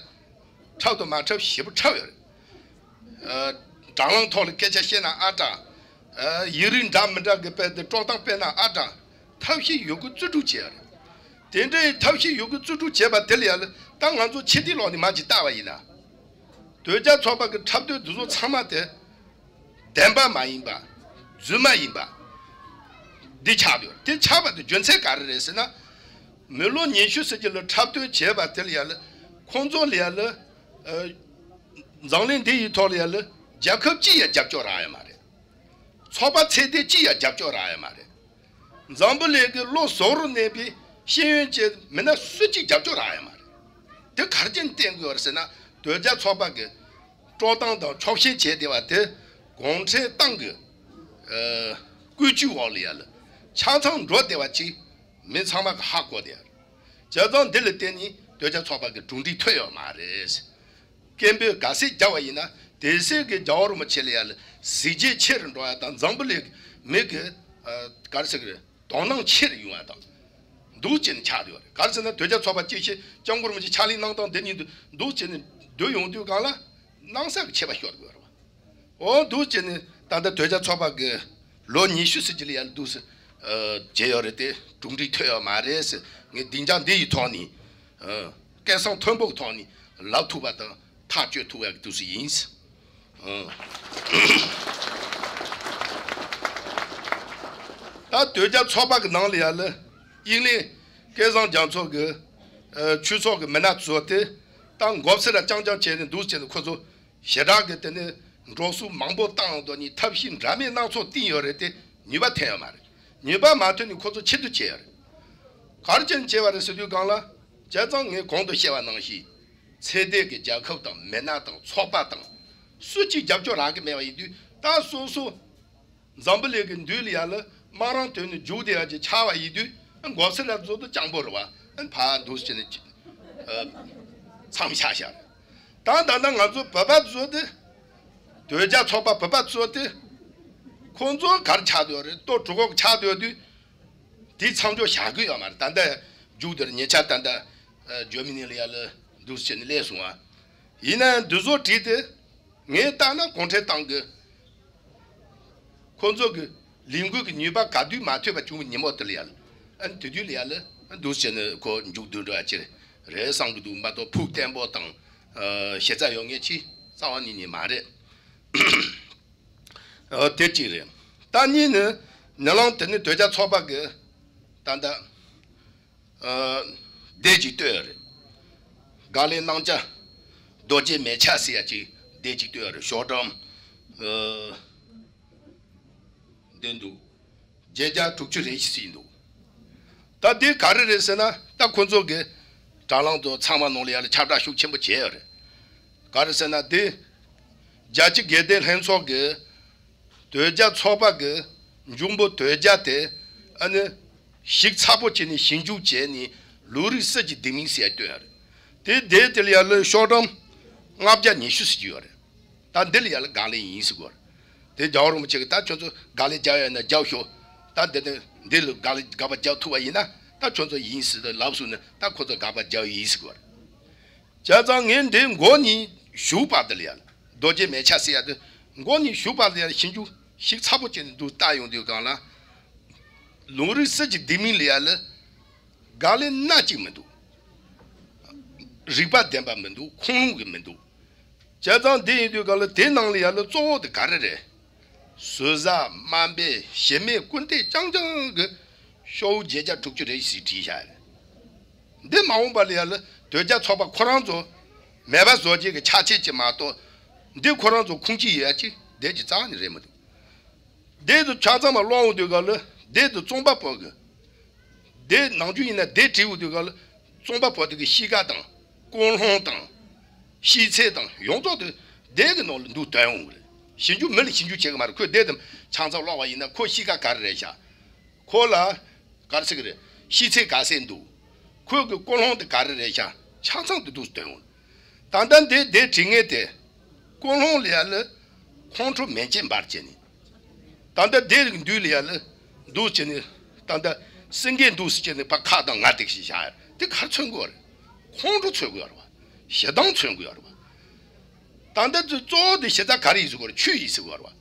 འཁྲབ་དང་མ་འཁྲབ་ཞེ་པོ་འཁྲབ་ཡོད་རེད། ཨ། དྲ་ལམ་ཐོག་ལ་སྐད་ཆ་བཤད་ན་ཨ་དྲག་ཨ། ཡིག་རིགས་འདྲ་མི་འདྲ་གི་དཔེ་དེ་དཀྲོག་གཏམ་སྤེལ་ན་ཨ་དྲག་ཐབས་ཤེས་ཡོད་རྒུ་རྩོད་སྒྲུག་བྱས་ཡོད་རེད། དེ་འདྲའི་ཐབས་ཤེས་ཡོད་རྒུ་རྩོད་སྒྲུག་བྱས་པ་དེ་ལ་ཡ་ལ་ད་ང་ཚོ་ཕྱི་དེ་ལོག་ནས་མ་ཅིག་བལྟ་བ་ཡིན་ན། དོལ་རྒྱལ་ཚོགས་པ་གི་འཁྲབ་སྟོན་དེ་ཚོ་ཚང་མ་དེ། བདེན་པ་མ་ཡིན་པ། རྫུན་མ་ཡིན་པ། འདི་ཆགས་ཡོད་རེད། དེ་ཆགས་པ་དེ་རྒྱུ་མཚན་ག་རེ་རེད་ཟེར་ན། མི་ལོ་ཉི་ཤུ་ཟིན་གྱི་ལ་འཁྲབ་སྟོན་བྱས་པ་དེ་ལ་ཡ་ལ། ཁོང་ཚོ་ལ་ཡ་ལ། ཨ། འཛམ་གླིང་འདི་ཡི་ཐོག་ལ་ཡ་ལ་རྒྱལ་ཁབ་གཅིག་ཡ་རྒྱབ་སྐྱོར་རག་ཡ་མ་རེད། ཚོགས་པ་ཚད་ལྡན་གཅིག་ཡ་རྒྱབ་སྐྱོར་རག་ཡ་མ་རེད། འཛམ་བུ་གླིང་གི་བློ་བཟང་རུ་གནས་པའི་ཤེས་ཡོན་ཅན་མི་སྣ་སུ་གཅིག་རྒྱབ་སྐྱོར་རག་ཡ་མ་རེད། དེ་ག་རེ་བྱས་ནས་བསྟན་དགོས་པ་རེད་ཟེར་ན། དོལ་རྒྱལ་ཚོགས་པ་གི་དཀྲོག་གཏམ་དང་ཕྱོགས་ཞེན་བྱས་བསྡད་པ་དེ་གུང་ཁྲན་ཏང་གི་ཨ། བཀོད་ཇུས་འོག་ལ་ཡ་ལ་ཆ་ཚང་འགྲོ་བསྡད་པ་ཅིག་མི་ཚང་མ་གི་ཧ་གོ་བསྡད་ཡ་རེད། བྱས་ཙང་འདི་ལ་བརྟེན་ནས་དོལ་རྒྱལ་ཚོགས་པ་གི་གྲུབ་འབྲས་ཐོན་ཡོད་མ་རེད། སྐད་འབོད་ག་ཚད་རྒྱབ་པ་ཡིན་ན་དེ་ཚད་ཀྱི་རྒྱལ་བ་རིན་པོ་ཆེ་ལ་ཡ་ལ་གཟི་བརྗིད་ཆེ་རུ་འགྲོ་ཡ་དང་འཛམ་བུ་གླིང་མི་གི་ཨ། ག་རེ་ཟེར་གི་རེད། དོ་སྣང་ཆེ་རུ་ཡོང་བ་དང་། འདུག་ཅེས་ནས་ཆགས་ཡོད་རེད། ག་རེ་ཟེར་ན་དོལ་རྒྱལ་ཚོགས་པ་གཅིག་བྱས་སྐྱབས་མགོན་རིན་པོ་ཆེ་ཕྱག་ལས་གནང་སྟངས་འདི་ཉིད་དུ་འདུག་ཅེས་ནས་སྡོད་ཡོང་དུས་གང་ལ་སྣང་ས་གི་ཆད་པ་ཤོར་དགོས་རེད་བ། འོ་འདུག་ཅེས་ནས་ད་ལྟ་དོལ་རྒྱལ་ཚོགས་པ་གི་ལོ་ཉི་ཤུ་ཟིན་གྱི་ལ་ཡ་ལ་འདུག་སེ་བྱས་ཡོད་རེད་དེ་གྲུབ་འབྲས་ཐོན་ཡོད་མ་རེད་ཟེར། ངས་སྡིངས་ཆ་འདི་ཡི་ཐོག་ནས་སྐད་གསང་མཐོན་པོ་གི་ཐོག་ནས་ལབ་ཐུབ་པ་དང་ཐག་གཅོད་ཐུབ་པ་གི་འདུག་སེ་ཡིན། ཨང་། ད་དོལ་རྒྱལ་ཚོགས་པ་གི་ནང་ལ་ཡ་ལ་དབྱིངས་གླིང་སྐལ་བཟང་རྒྱ་མཚོ་གི་ཨ་ཆོས་ཚོགས་གི་མི་སྣ་ཚོ་དེ་ད་མགོ་སེར་ར་རྐྱང་རྐྱང་བྱས་ནས་འདུག་བྱས་ནས་ཁོ་ཚོ་ཞེ་དྲག་གི་དེ་ནས་འགྲོ་སོང་མང་པོ་བཏང་འདུག་ནི་ཐབས་ཤེས་འདྲ་མིན་སྣ་ཚོགས་བསྟན་ཡོད་རེད་དེ་ནུས་པ་ཐོན་ཡོད་མ་རེད། ནུས་པ་མ་ཐོན་ནི་ཁོ་ཚོ་ཆེད་དུ་བྱས་ཡོད་རེད། ག་རེ་བྱས་ནས་བྱས་པ་རེད་ཟེར་དུས་སྒང་ལ་བྱས་ཙང་ངས་གོང་དུ་བཤད་པ་ནང་བཞིན་ཚེ་འདས་ཀྱི་རྒྱལ་ཁབ་དང་མི་སྣ་དང་ཚོགས་པ་དང་སུ་གཅིག་རྒྱབ་སྐྱོར་རག་གི་མེད་པ་ཡིན་དུས་ད་སོ་སོ་འཛམ་བུ་གླིང་གི་མདུན་ལ་ཡ་ལ་དམག་རང་དོན་ནས་རྒྱུག་བསྡད་ཡ་ཅིག་ཆགས་པ་ཡིན་དུས་མགོ་སེར་ལ་བཟོ་དུ་སྤྱང་པོ་རེད་བ། ཕར་འདུག་ཟེར་ནས་མཚམས་བཞག་བཞག་རེད། ད་ད་ལྟ་ང་ཚོ་བོད་པ་ཚོ་དེ་དོལ་རྒྱལ་ཚོགས་པ་བོད་པ་ཚོ་དེ་ཁོང་ཚོ་གར་ཆགས་སྡོད་རེད། ལྟོ་གྲུ་ཁོག་ཆགས་སྡོད་དུས་དེ་མཚམས་འཇོག་བྱ་དགོས་ཡོད་མ་རེད། ད་ལྟ་རྒྱུག་དེར་ཉེ་ཆར་ད་ལྟ་ཇོ་མི་ནི་ལ་ཡ་ལ་འདུག་ཟེར་ནས་སླེབས་སོང་བ། ཡིན་ན་འདི་ཚོ་བྲིས་ཏེ་ངས་བལྟས་ན་གུང་ཁྲན་ཏང་གི་ཁོ་ཚོ་གི་ལས་འགུལ་གྱི་ནུས་པ་ག་དུས་མ་ཐོས་པ་བྱུང་བའི་ཉིན་མོ་དེ་ལ་ཡ་ལ་ཨ་ནི་དེ་དུས་ལ་ཡ་ལ་འདུག་ཟེར་ནས་ཁོ་མཇུག་བསྡུ་འགྲོ་ཡ་ཅི་རེད་བསམ་གི་འདུག་མ་གཏོགས་ཕུགས་བརྟན་པོ་དང་ཨ་གཞི་རྩ་ཡོད་མཁན་ཅིག་རྩ་བ་ཉིད་ནས་མ་རེད། ཨ་དེ་གཅིག་རེད། ད་གཉིས་ནི་ནི་ལང་དེ་ནི་དོལ་རྒྱལ་ཚོགས་པ་གི་ད་ལྟ་ཨ་སྡེ་གཅིག་བཏོད་ཡོད་རེད། དགག་ལན་གནང་བྱ་རྡོ་རྗེ་མལ་ཆ་ཟེར་ཡ་གཅིག་སྡེ་གཅིག་བཏོད་ཡོད་རེད། ཤོག་གྲངས་ཨ་འདི་འདུག་བརྒྱད་བརྒྱ་དྲུག་ཅུ་རེ་བཞི་ཟིན་འདུག་ད་འདི་ག་རེ་རེད་ཟེར་ན་ད་ཁོ་ཚོ་གི་དྲ་ལམ་དུ་ཚང་མ་ནང་ལ་ཡ་ལ་ཁྱབ་བསྒྲགས་ཤུགས་ཆེན་པོ་བྱས་ཡོད་རེད། ག་རེ་ཟེར་ན་འདི་རྒྱལ་སྤྱི་དགེ་ལྡན་ལྷན་ཚོགས་ཀྱི་དོལ་རྒྱལ་ཚོགས་པ་གི་འབྱུང་པོ་དོལ་རྒྱལ་དེ་ཨ་ནི་ཞིབ་ཚགས་པོ་བྱས་ནས་ཞིབ་འཇུག་བྱས་ནས་ལུང་རིགས་སྲིད་ཀྱི་ལྡེ་མིག་ཟེར་ཡ་བཏོན་ཡོད་རེད། དེ་དེ་དེ་ལ་ཡ་ལ་ཤོག་གྲངས་ལྔ་བརྒྱ་ཉི་ཤུ་ཟེར་གྱི་ཡོད་རེད། ད་འདི་ལ་ཡ་ལ་དགག་ལན་ཡིན་ཟེར་གོ་རེད། དེ་རྒྱལ་བ་རིན་པོ་ཆེ་གིས་ད་ཁྱོད་ཚོ་དགག་ལན་རྒྱག་ཡ་ན་རྒྱག་ཤོག་ད་འདི་ནི་འདི་ལ་དགག་ལན་དགག་པ་རྒྱག་ཐུབ་པ་ཡིན་ན་ད་ཁྱོད་ཚོ་ཡིན་ཟེར་ལབ་སོང་ནས་ད་ཁོ་ཚོ་དགག་པ་རྒྱག་ཡིན་ཟེར་གོ་རེད། བྱས་ཙང་ངས་འདི་མགོ་གཉིས་ཞུགས་པ་འདི་ལ་ཡ་ལ་རྡོ་རྗེ་མལ་ཆ་ཟེར་ཡ་འདི་མགོ་གཉིས་ཞུགས་པ་ལ་ཡ་ལ་ཞིབ་འཇུག་ཞིབ་ཚགས་པོ་བྱས་ནས་འདུག་ལྟ་ཡོང་དུས་སྒང་ལ་ལུང་རིགས་སྲིད་ཀྱི་ལྡེ་མིག་ལ་ཡ་ལ་དགག་ལན་སྣ་གཅིག་མི་འདུག་རིགས་པ་ལྡན་པ་མི་འདུག་ཁུངས་ལུང་གི་མི་འདུག་བྱས་ཙང་འདི་ཡིན་དུས་སྒང་ལ་དེ་ནང་ལ་ཡ་ལ་གཙོ་བོ་དེ་ག་རེ་རེད། ཟུར་ཟ་དམའ་འབེབས་ཞི་མོལ་སྐུར་འདེབས་རྐྱང་རྐྱང་གི་ཤོག་བུ་བརྒྱད་བརྒྱ་དྲུག་ཅུ་རེ་བཞི་ཞིག་བྲིས་བཞག་རེད། འདི་མ་འོངས་པ་ལ་ཡ་ལ་དོལ་རྒྱལ་ཚོགས་པ་ཁོ་རང་ཚོ་མེད་པ་བཟོ་བྱེད་ཀྱི་ཆ་ཆེ་ཅིག་མ་གཏོགས་འདི་ཁོ་རང་ཚོ་ཁུངས་སྐྱེལ་ཡོད་ཡ་ཅིག་འདི་ཅིག་རྩ་བ་ནས་རེད་མི་འདུག་འདི་ཚོ་ཆ་ཚང་མ་ཀློག་འོང་དུས་སྒང་ལ་འདི་ཚོ་རྩོམ་པ་པོ་གི་འདི་ནང་ཆོས་ཡིན་ན་འདི་བྲིས་འོང་དུས་སྒང་ལ་རྩོམ་པ་པོ་དེ་གི་གཤིས་ཀ་དང་ཀུན་སློང་དང་ཤེས་ཚད་དང་ཡོངས་རྫོགས་དེ་འདི་གི་ནང་ལ་འདུག་དོན་འོང་གི་རེད། ཞིབ་འཇུག་མི་ལ་ཞིབ་འཇུག་བྱེད་གི་མ་རེད། ཁོས་འདི་དང་ཆ་ཚང་ཀློག་པ་ཡིན་ན་ཁོ་གཤིས་ཀ་ག་རེ་རེད་ཤག་ཁོ་ལ་ག་རེ་ཟེར་གི་རེད། ཤེས་ཚད་ག་ཚད་འདུག་ཁོའི་གི་ཀུན་སློང་དེ་ག་རེ་རེད་ཤག་ཆ་ཚང་དུ་འདུག་སྟོན་འོང་། ད་ལྟ་འདི་འདི་བྲིས་མཁན་དེ་ཀུན་སློང་ལ་ཡ་ལ་ཁོང་ཁྲོ་མེ་ལྕེ་འབར་བྱས་ནས། ད་ལྟ་འདི་རིགས་འདུས་ལ་ཡ་ལ་འདུག་བྱས་ནས་ད་ལྟ་སེང་གེ་འདུག་ཟེར་བྱས་ནས་ཕ་ཁ་དང་ང་དེ་ཞིག་བཞག་ཡ་དེ་ག་རེ་མཚོན་གི་ཡོད་རེད། ཁོང་ཁྲོ་མཚོན་གི་ཡོད་རེད་བ། ཞེ་སྡང་མཚོན་གི་ཡོད་རེད་བ། ད་ལྟ་དེ་གཙོ་བོ་དེ་ཞེ་སྡང་ག་རེ་ཡིན་ཟེར་གི་ཡོད་རེད། ཆོས་ཡིན་ཟེར་གི་ཡོད་རེད་བ།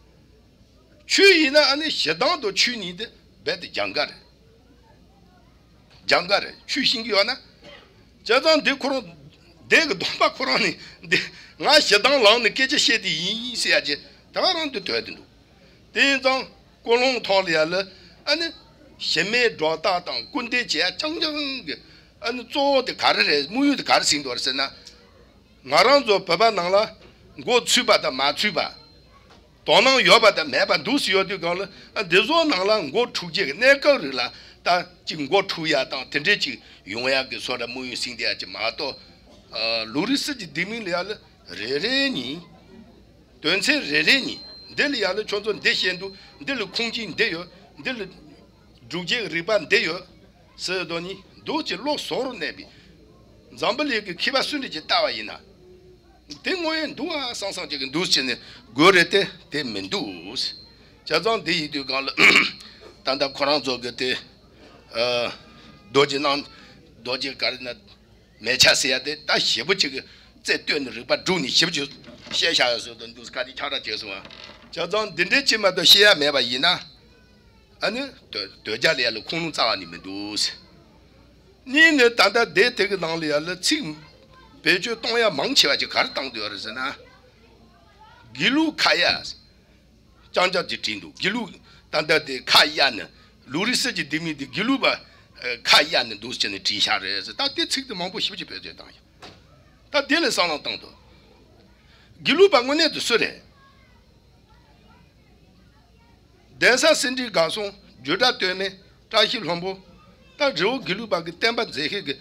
ཆོས་ཡིན་ན་ཨ་ནི་ཞེ་སྡང་དང་ཆོས་གཉིས་དེ་རྦད་དེ་རྒྱང་ཁ་རེད། རྒྱང་ཁ་རེད། ཆོས་ཤེས་ཀྱི་ཡོད་ན། བྱས་ཙང་འདི་ཁོ་རང་འདས་ཀྱི་སྡོམ་པ་ཁོ་རང་ནི་འདི་ང་ཞེ་སྡང་ལངས་ནས་སྐད་ཆ་བཤད་དེ་ཡིན་ཟེར་ཡ་ཅེ་ད་ག་རང་འདི་དོད་དེ་འདུག་དེ་ཡིན་ཙང་ཀུན་སློང་ཐོག་ལ་ཡ་ལ་ཨ་ནི་ཞི་མོལ་སྒྲོ་བཏགས་དང་སྐུར་འདེབས་བྱེད་ཡ་རྐྱང་རྐྱང་གི་ཨ་ནི་གཙོ་བོ་དེ་ག་རེ་རེད། དམིགས་ཡུལ་དེ་ག་རེ་ཟིན་འདུག་རེད་ཟེར་ན། ང་རང་ཚོ་བོད་པ་ནང་ལ་མགོ་ཚོས་པ་དང་མ་ཚོས་པ། དོ་སྣང་ཡོད་པ་དང་མེད་པ་འདུག་སེ་ཡོད་དུས་སྒང་ལ་ཨ་འདི་ཚོ་ནང་ལ་མགོ་འཁྲུག་རྒྱུ་གི་གནས་སྐབས་རིགས་ལ་ད་ཅིག་མགོ་འཁྲུག་ཡ་དང་དེ་འདྲས་ཅིག་ཡོང་ཡ་གི་བཟོ་འདྲ་དམིགས་ཡུལ་ཟིན་བསྡད་ཡ་ཅིག་མ་གཏོགས། ཨ་ལུང་རིགས་སྲིད་ཀྱི་ལྡེ་མིག་ལ་ཡ་ལ་རེ་རེ་གཉིས། དོན་ཚན་རེ་རེ་གཉིས་འདི་ལ་ཡ་ལ་ཁྱོད་ཚོ་འདི་བཤད་འདུག་འདི་ལ་ཁུངས་སྐྱེལ་འདི་ཡོད། འདི་ལ་སྒྲུབ་བྱེད་ཀྱི་རིགས་པ་འདི་ཡོད། ཟེར་དོ་ནི་འདུག་ཅེས་ལོག་ཟོག་རུ་གནས་པའི་འཛམ་བུ་གླིང་གི་མཁས་པ་སུ་འདྲ་ཅིག་ལྟ་བ་ཡིན་ན། དེ་དངོས་ཡོད་འདུག་ཨ་བསམ་བསམ་ཅིག་གི་འདུག་ཅེས་ནི་དགོས་རེད་དེ་དེ་མི་འདུག་བྱས་ཙང་དེ་ཡིན་དུས་སྒང་ལ་ད་ལྟ་ཁོ་རང་ཚོ་གི་དེ་ཨ་རྡོ་རྗེ་གནང་རྡོ་རྗེ་ག་རེ་ན་མལ་ཆ་ཟེར་ཡ་དེ་ད་ཞེ་པོ་ཅིག་གི་རྩལ་བཏོན་ནས་རིག་པ་བསྒྲུབས་ནས་ཞེ་པོ་ཅིག་བཤད་བཞག་ཡ་བཟོ་དང་འདུག་ཁ་ནས་ཁྱབ་བསྒྲགས་བྱས་སོང་ཨ། བྱས་ཙང་འདི་འདྲའི་ཅིག་མ་གཏོགས་བཤད་ཡ་མེད་པ་ཡིན་ན། ཨ་ནི་དོལ་དོལ་རྒྱལ་ལ་ཡ་ལ་ཁུངས་ལུང་རྩ་བ་ནས་མི་འདུག་ཟེར། གཉིས་ནི་ད་ལྟ་སྡེ་དེ་གི་ནང་ལ་ཡ་ལ་ཚིག་བེད་སྤྱོད་གཏོང་ཡ་མང་ཆེ་བ་ཅིག་ག་རེ་བཏང་འདུག་ཡོད་རེད་ཟེར་ན། དགེ་ལུགས་ཁ་ཡ། ཅང་ཅང་གིས་བྲིས་འདུག་དགེ་ལུགས་ད་ལྟ་དེ་ཁ་གཡར་ནས་ལུགས་རིས་གསེར་གྱི་ལྡེ་མིག་དེ་དགེ་ལུགས་པ་ཁ་གཡར་ནས་འདུག་ཟེར་ནས་བྲིས་ཤག་རེད་ཟེར། ད་དེ་ཚིག་དེ་མང་པོ་ཞིབ་ཅིག་བེད་སྤྱོད་བཏང་ཡོད། ད་དེ་ལ་བསམ་བློ་བཏང་དོ། དགེ་ལུགས་པ་དངོས་གནས་དེ་སུ་རེད། གདན་ས་སེ་འབྲས་དགའ་གསུམ་རྒྱུད་གྲྭ་སྟོད་སྨད་བཀྲ་ཤིས་ལྷུན་པོ། ད་རི་བོ་དགེ་ལུགས་པ་གི་བསྟན་པ་མཛད་མཁན་གྱི་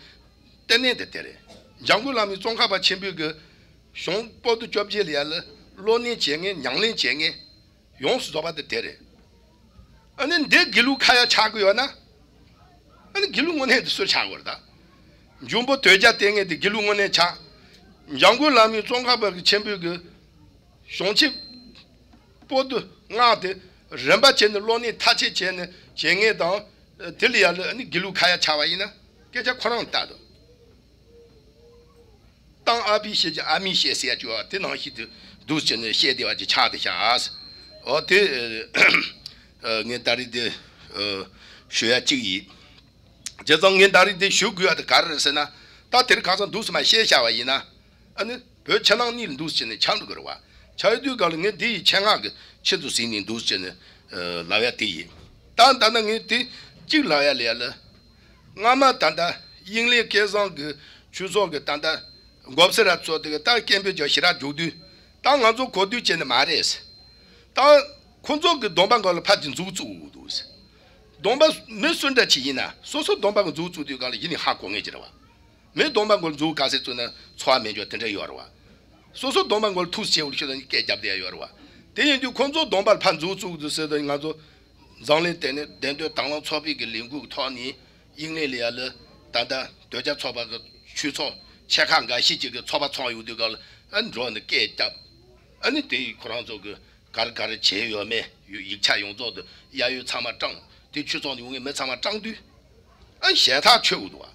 ལྟེ་གནས་དེ་དེ་རེད། འཇམ་མགོན་བླ་མའི་ཙོང་ཁ་པ་ཆེན་པོའི་གི་གཞུང་པོ་ཏི་བཅོ་བརྒྱད་ལ་ཡ་ལ་བློ་གནས་བྱེད་མཁན་ཉམས་ལེན་བྱེད་མཁན་ཡོངས་སུ་རྫོགས་པ་དེ་དེ་རེད། ཨ་ནི་འདི་དགེ་ལུགས་ཁ་ཡ་ཆགས་ཀྱི་ཡོད་ན། ཨ་ནི་དགེ་ལུགས་དངོས་གནས་དེ་སུ་ཆགས་དགོས་རེད་ད། འཇུམ་པོ་དོལ་རྒྱལ་ལྟེ་གནས་དེ་དགེ་ལུགས་དངོས་གནས་ཆགས། འཇམ་མགོན་བླ་མའི་ཙོང་ཁ་པ་གི་ཆེན་པོའི་གི་གཞུང་ཆེན་པོ་ཏི་ལྔ་དེ་རིམ་པ་བྱས་ནས་བློ་གནས་མཐར་ཕྱིན་བྱས་ནས་བྱེད་མཁན་དང་། དེ་ལ་ཡ་ལ་ཨ་ནི་དགེ་ལུགས་ཁ་ཡ་ཆགས་པ་ཡིན་ན་སྐད་ཆ་ཁོ་རང་ལྟ་དང་། གཏམ་ཨ་ཕས་བཤད་ཀྱི་ཨ་མས་བཤད་ཟེར་ཡ་ཅིག་ཡོད་པ་དེ་ནང་བཞིན་དུ་འདུག་བྱས་ནས་བཤད་བསྡད་པ་ཅིག་ཆགས་བསྡད་ཤག་འོ་དེ་ངས་ད་རེས་དེ་ཞུ་ཡ་གཅིག་ཡིན། བྱས་ཙང་ངས་ད་རེས་དེ་ཞུ་དགོས་ཡ་དེ་ག་རེ་རེད་ཟེར་ན། ད་དེ་རིང་ཁ་སང་འདུག་སེ་མར་བཤད་བཞག་པ་ཡིན་ན། ཨ་ནི་བོད་ཕྱི་ནང་གཉིས་ལ་འདུག་སེ་བྱས་ནས་ཆགས་འགྲོ་གི་རེད་བ། ཆགས་ཡོང་དུས་སྒང་ལ་ངས་འདི་ཡི་ཆེད་མངགས་ཀྱི་ཆེད་དུ་ཟིན་ནས་འདུག་སེ་བྱས་ནས་ལབ་ཡ་དེ་ཡིན། ད་ད་ནི་ངས་དེ་གཅིག་ལབ་ཡ་ལ་ཡ་ལ། སྔ་མ་ད་ལྟ་དབྱིངས་གླིང་སྐལ་བཟང་གི་ཆོས་ཚོགས་ཀྱི་ད་ལྟ་མགོ་སེར་ར་ཚོ་དེ་གི་ད་སྐད་འབོད་ཀྱི་ཞེ་དྲག་རྒྱུག་དུས། ད་ང་ཚོ་གོ་དུས་བྱས་ནི་མ་རེད། ད་ཁོ་ཚོ་གི་སྡོམ་པ་སྒང་ལ་ཕར་གྱི་མཛུབ་བཙུགས་འདུག་སྡོམ་པ་མི་སུ་འདྲ་ཅིག་ཡིན་ན་སོ་སོ་སྡོམ་པ་གི་མཛུབ་བཙུགས་དུས་སྒང་ལ་ཡིན་ནི་ཧ་གོ་ངེས་ཀྱི་རེད་བ། མི་སྡོམ་པ་སྒང་ལ་མཛུབ་ག་ཚད་བཙུགས་ན་ཚོར་བ་མེད་ཀྱོག་དེ་འདྲ་ཡོད་རེད་བ། སོ་སོ་སྡོམ་པ་སྒང་ལ་ཐུགས་སུ་ཆེ་བོ་ཤོད་ན་སྐད་རྒྱབ་བསྡད་ཡ་ཡོད་རེད་བ། དེ་ཡིན་དུས་ཁོ་ཚོ་སྡོམ་པ་ལ་ཕར་མཛུབ་བཙུགས་འདུག་ཟེར་དུས་ང་ཚོ་འཛམ་གླིང་སྟེང་ནས་བདེན་དོན་དྭང་བླངས་ཚོགས་པའི་གི་ལས་འགུལ་གྱི་ཐོག་ནས་དབྱིངས་གླིང་ལ་ཡ་ལ་ད་ལྟ་དོལ་རྒྱལ་ཚོགས་པ་གི་ཆོས་ཚོགས་ཆེ་ཁག་འགའ་ཤས་ཅིག་གི་ཚོགས་པ་ཚོགས་ཡོང་དུས་སྒང་ལ་ཨ་ནི་འགྲོ་ནས་སྐད་རྒྱབ། ཨ་ནི་དེ་ཁོ་རང་ཚོ་གི་ག་རེ་ག་རེ་བྱས་ཡོད་མེད་ཡིག་ཆ་ཡོངས་རྫོགས་དེ་གཡར་ཡོད་ཚང་མ་བཀྲམ། དེ་ཆོས་ཚོགས་ནས་ཡོང་མཁན་མི་ཚང་མ་བཀྲམ་དུས། ཨ་ནི་ཞེ་ཐག་ཆོད་འདུག་བ།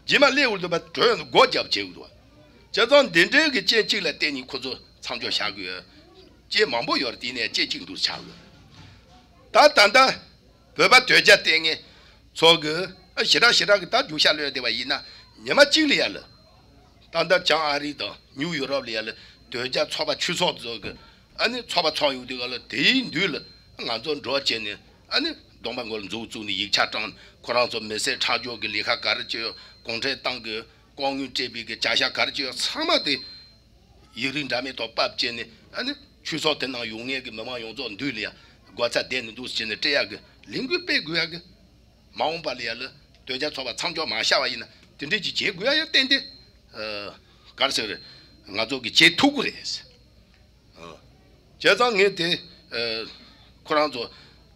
རྗེས་མ་སླེབས་འོང་དུས་བ་གྲོས་ནས་སྒོ་རྒྱབ་བྱེད་འདུག་བ། བྱས་ཙང་འདི་འདྲའི་གི་རྐྱེན་གཅིག་ལ་བརྟེན་ནས་ཁོ་ཚོ་མཚམས་འཇོག་བྱ་དགོས། རྐྱེན་མང་པོ་ཡོད་རེད། དེ་ནས་རྐྱེན་གཅིག་འདུག་ཆགས་དགོས། ད་ད་ལྟ་བོད་པ་དོལ་རྒྱལ་ལྟེ་གནས་ཚོགས་ཀྱི་ཨ་ཞེ་དྲག་ཞེ་དྲག་གི་ད་རྒྱུག་ཤར་གློད་བསྡད་པ་ཡིན་ན་ཉི་མ་གཅིག་ལ་ཡ་ལ། ད་ལྟ་བྱང་ཨ་རི་དང་ནིའུ་ཡོ་རོབ་ལ་ཡ་ལ་དོལ་རྒྱལ་ཚོགས་པ་ཆོས་ཚོགས་ཚོ་གི་ཨ་ནི་ཚོགས་པ་ཚོགས་ཡོང་དུས་ག་ལ་དེའི་མདུན་ལ་ང་ཚོ་འགྲོ་བྱས་ནས་ཨ་ནི་སྡོམ་པ་སྒང་ལ་མཛུབ་བཙུགས་ནས་ཡིག་ཆ་བཀྲམ། ཁོ་རང་ཚོ་མི་སེར་ཁྲག་སྦྱོར་གྱི་ལས་ཀ་ག་རེ་བྱས་ཡོད། གུང་ཁྲན་ཏང་གི་ལྐོག་དངུལ་སྤྲད་པའི་གི་བྱ་གཞག་ག་རེ་བྱས་ཡོད་ཚང་མ་དེ་ཡིག་རིགས་འདྲ་མིན་ཐོག་ཕབ་བྱས་ནས་ཨ་ནི་ཆོས་ཚོགས་དེ་ནང་ཡོད་མཁན་གྱི་མི་མང་ཡོངས་རྫོགས་མདུན་ལ་ཡ་སྒོ་རྩ་བསྡད་ནས་འདུག་ཟེར་ནས་སྤྲད་ཡག་གི་ལས་འགུལ་སྤེལ་དགོས་ཡག་གི། མ་འོངས་པ་ལ་ཡ་ལ་དོལ་རྒྱལ་ཚོགས་པ་མཚམས་འཇོག་མ་བྱས་པ་ཡིན་ན་དེ་འདྲས་ཀྱི་བྱེད་དགོས་ཡ་ཡ་ཏན་ཏན། ཨ་ག་རེ་ཟེར། ང་ཚོ་གི་བྱེད་ཐུབ་ཀྱི་རེད། ཨ་བྱས་ཙང་ངས་དེ་ཨ་ཁོ་རང་ཚོ་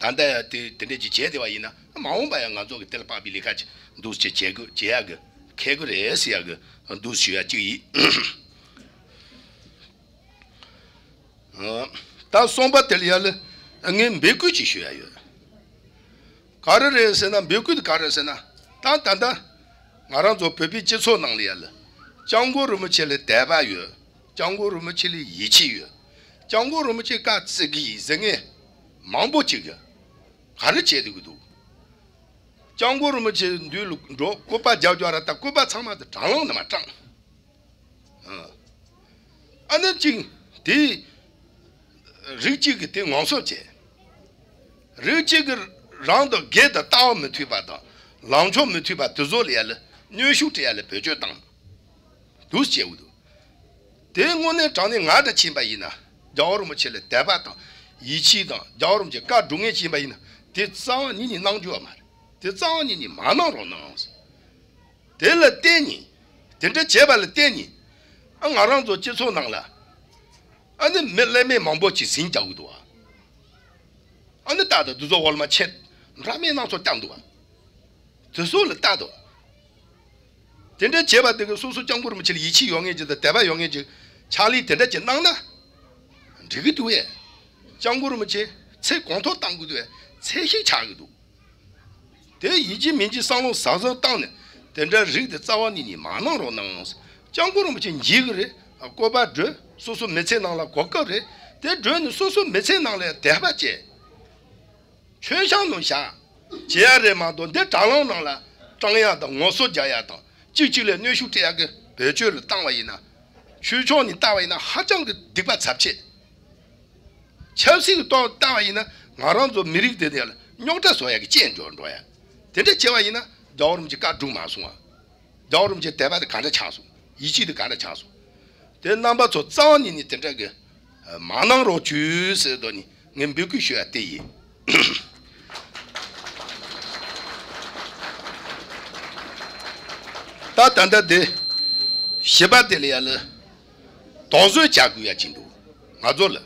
ད་ལྟ་ཡ་དེ་དེ་འདྲས་ཀྱི་བྱས་བསྡད་པ་ཡིན་ན་མ་འོངས་པ་ཡ་ང་ཚོ་གི་དེ་ལ་དཔག་པའི་ལས་ཀ་ཅིག་འདུག་ཅེས་བྱེད་དགོས་བྱེད་ཡ་གི་ཁེལ་གི་རེད་ཟེར་ཡ་གི་འདུག་ཞུ་ཡ་གཅིག་ཡིན། ད་གསུམ་པ་དེ་ལ་ཡ་ལ་ངས་འབོད་སྐུལ་ཅིག་ཞུ་ཡ་ཡོད། ག་རེ་རེད་ཟེར་ན་འབོད་སྐུལ་དེ་ག་རེ་རེད་ཟེར་ན། ད་ད་ལྟ་ང་རང་ཚོ་བོད་པའི་སྤྱི་ཚོགས་ནང་ལ་ཡ་ལ་སྐྱབས་མགོན་རིན་པོ་ཆེ་ལ་དད་པ་ཡོད། སྐྱབས་མགོན་རིན་པོ་ཆེ་ལ་ཡིད་ཆེས་ཡོད། སྐྱབས་མགོན་རིན་པོ་ཆེ་བཀའ་བརྩི་གི་ཡིན་ཟེར་མཁན་མང་པོ་ཅིག་གིས་ག་རེ་བྱེད་འདོད་ཀྱི་འདུག་སྐྱབས་མགོན་རིན་པོ་ཆེ་མདུན་ལ་འགྲོ་སྐུ་པར་རྒྱག་རྒྱག་ར་ད་སྐུ་པར་ཚང་མ་དེ་དྲ་ལམ་ནང་མར་བཀྲམ། ཨ་ནི་གཅིག་དེ་རིགས་གཅིག་གིས་དེ་ངོ་སོ་བྱས། རིགས་གཅིག་གིས་རང་དང་སྒེར་དང་ལྟ་བ་མི་མཐུན་པ་དང་ལངས་ཕྱོགས་མི་མཐུན་པ་དེ་ཚོ་ལ་ཡ་ལ་གནོན་ཤུགས་སྤྲད་ཡ་ལ་བེད་སྤྱོད་བཏང་འདུག་བྱས་འདུག་དེ་དངོས་གནས་དྲང་གནས་ང་འདྲ་ཕྱིན་པ་ཡིན་ན་རྒྱལ་བ་རིན་པོ་ཆེ་ལ་དད་པ་དང་ཡིད་ཆེས་དང་རྒྱལ་བ་རིན་པོ་ཆེ་བཀའ་སྒྲུབ་མཁན་ཕྱིན་པ་ཡིན་ན་དེ་རྩ་བ་ཉིད་ནས་གནང་རྒྱུ་ཡོད་མ་རེད། དེ་རྩ་བ་ཉིད་ནས་མ་གནང་རོགས་གནང་། དེ་ལ་བརྟེན་ནས། དེ་འདྲ་བྱས་པ་ལ་བརྟེན་ནས། ཨ་ང་རང་ཚོ་སྤྱི་ཚོགས་ནང་ལ། ཨ་ནི་མི་ཀླད་མེད་མང་པོ་ཅིག་ཟིང་རྒྱག་གི་འདུག་ཨ། ཨ་ནི་ད་ལྟ་འདི་ཚོ་འོག་ལ་མ་ཆད་འདྲ་མེད་སྣ་ཚོགས་བཏང་འདུག་ཨ། དེ་ཚོ་ལ་ལྟ་དོ། དེ་འདྲ་བྱས་པ་དེ་གི་སོ་སོ་སྐྱབས་མགོན་རིན་པོ་ཆེ་ལ་ཡིད་ཆེས་ཡོད་མཁན་ཅིག་དང་དད་པ་ཡོད་མཁན་ཅིག་ཕྱག་ལས་དེ་འདྲ་ཅིག་གནང་ན། འགྲིག་གི་འདུག་ཨེ། སྐྱབས་མགོན་རིན་པོ་ཆེ་ཚེ་གང་ཐོག་བཏང་གི་འདུག་ཨེ། ཚད་གཞི་ཆགས་ཀྱི་འདུག་དེ་ཡིན་གཅིག་མིན་གཅིག་བསམ་བློ་ཟབ་ཟབ་བཏང་ནས་དེ་འདྲ་རིགས་དེ་རྩ་བ་ཉིད་ནས་མ་གནང་རོགས་གནང་། སྐྱབས་མགོན་རིན་པོ་ཆེ་མཇལ་གི་རེད། སྐུ་པར་བྲོས་སོ་སོ་མི་ཚེ་ནང་ལ་གོ་སྐབས་རེད། དེ་བྲོས་ནས་སོ་སོ་མི་ཚེ་ནང་ལ་དད་པ་བྱས། མཆོད་བཤམས་ནང་བཞག་བྱེད་ཡ་རེད་མ་གཏོགས་འདི་དྲ་ལམ་ནང་ལ་བཀྲམ་ཡ་དང་ངོ་སོ་རྒྱག་ཡ་དང་གཅིག་གཅིག་ལ་གནོན་ཤུགས་སྤྲད་ཡ་གི་བེད་སྤྱོད་ལ་བཏང་བ་ཡིན་ན། ཆོས་ཕྱོགས་ནས་བལྟ་བ་ཡིན་ན་ཧ་ཅང་གི་སྡིག་པ་ཚབས་ཆེ། ཆབ་སྲིད་ཀྱི་ཐོག་བལྟ་བ་ཡིན་ན་ང་རང་ཚོ་མི་རིགས་དེ་དེ་ལ་རྙོག་དྲ་བཟོ་ཡ་གི་རྐྱེན་འགྲོ་འགྲོ་ཡ། དེ་འདྲ་བྱས་པ་ཡིན་ན་རྒྱལ་བ་རིན་པོ་ཆེ་བཀའ་སྒྲུབ་མ་སོང་བ། རྒྱལ་བ་རིན་པོ་ཆེ་དད་པ་དེ་ག་འདྲ་ཆགས་སོང་། ཡིད་ཆེས་དེ་ག་འདྲ་ཆགས་སོང་། དེ་རྣམ་པ་ཚོ་རྩ་བ་ཉིད་ནས་དེ་འདྲ་གི་མ་གནང་རོགས་བྱོས་ཟེར་དོ་ནི་ངས་འབོད་སྐུལ་ཞུ་ཡ་དེ་ཡིན། ད་ད་ལྟ་དེ་བཞི་པ་དེ་ལ་ཡ་ལ་དོགས་ཟོན་བྱ་དགོས་ཡ་ཅིག་འདུག་ང་ཚོ་ལ་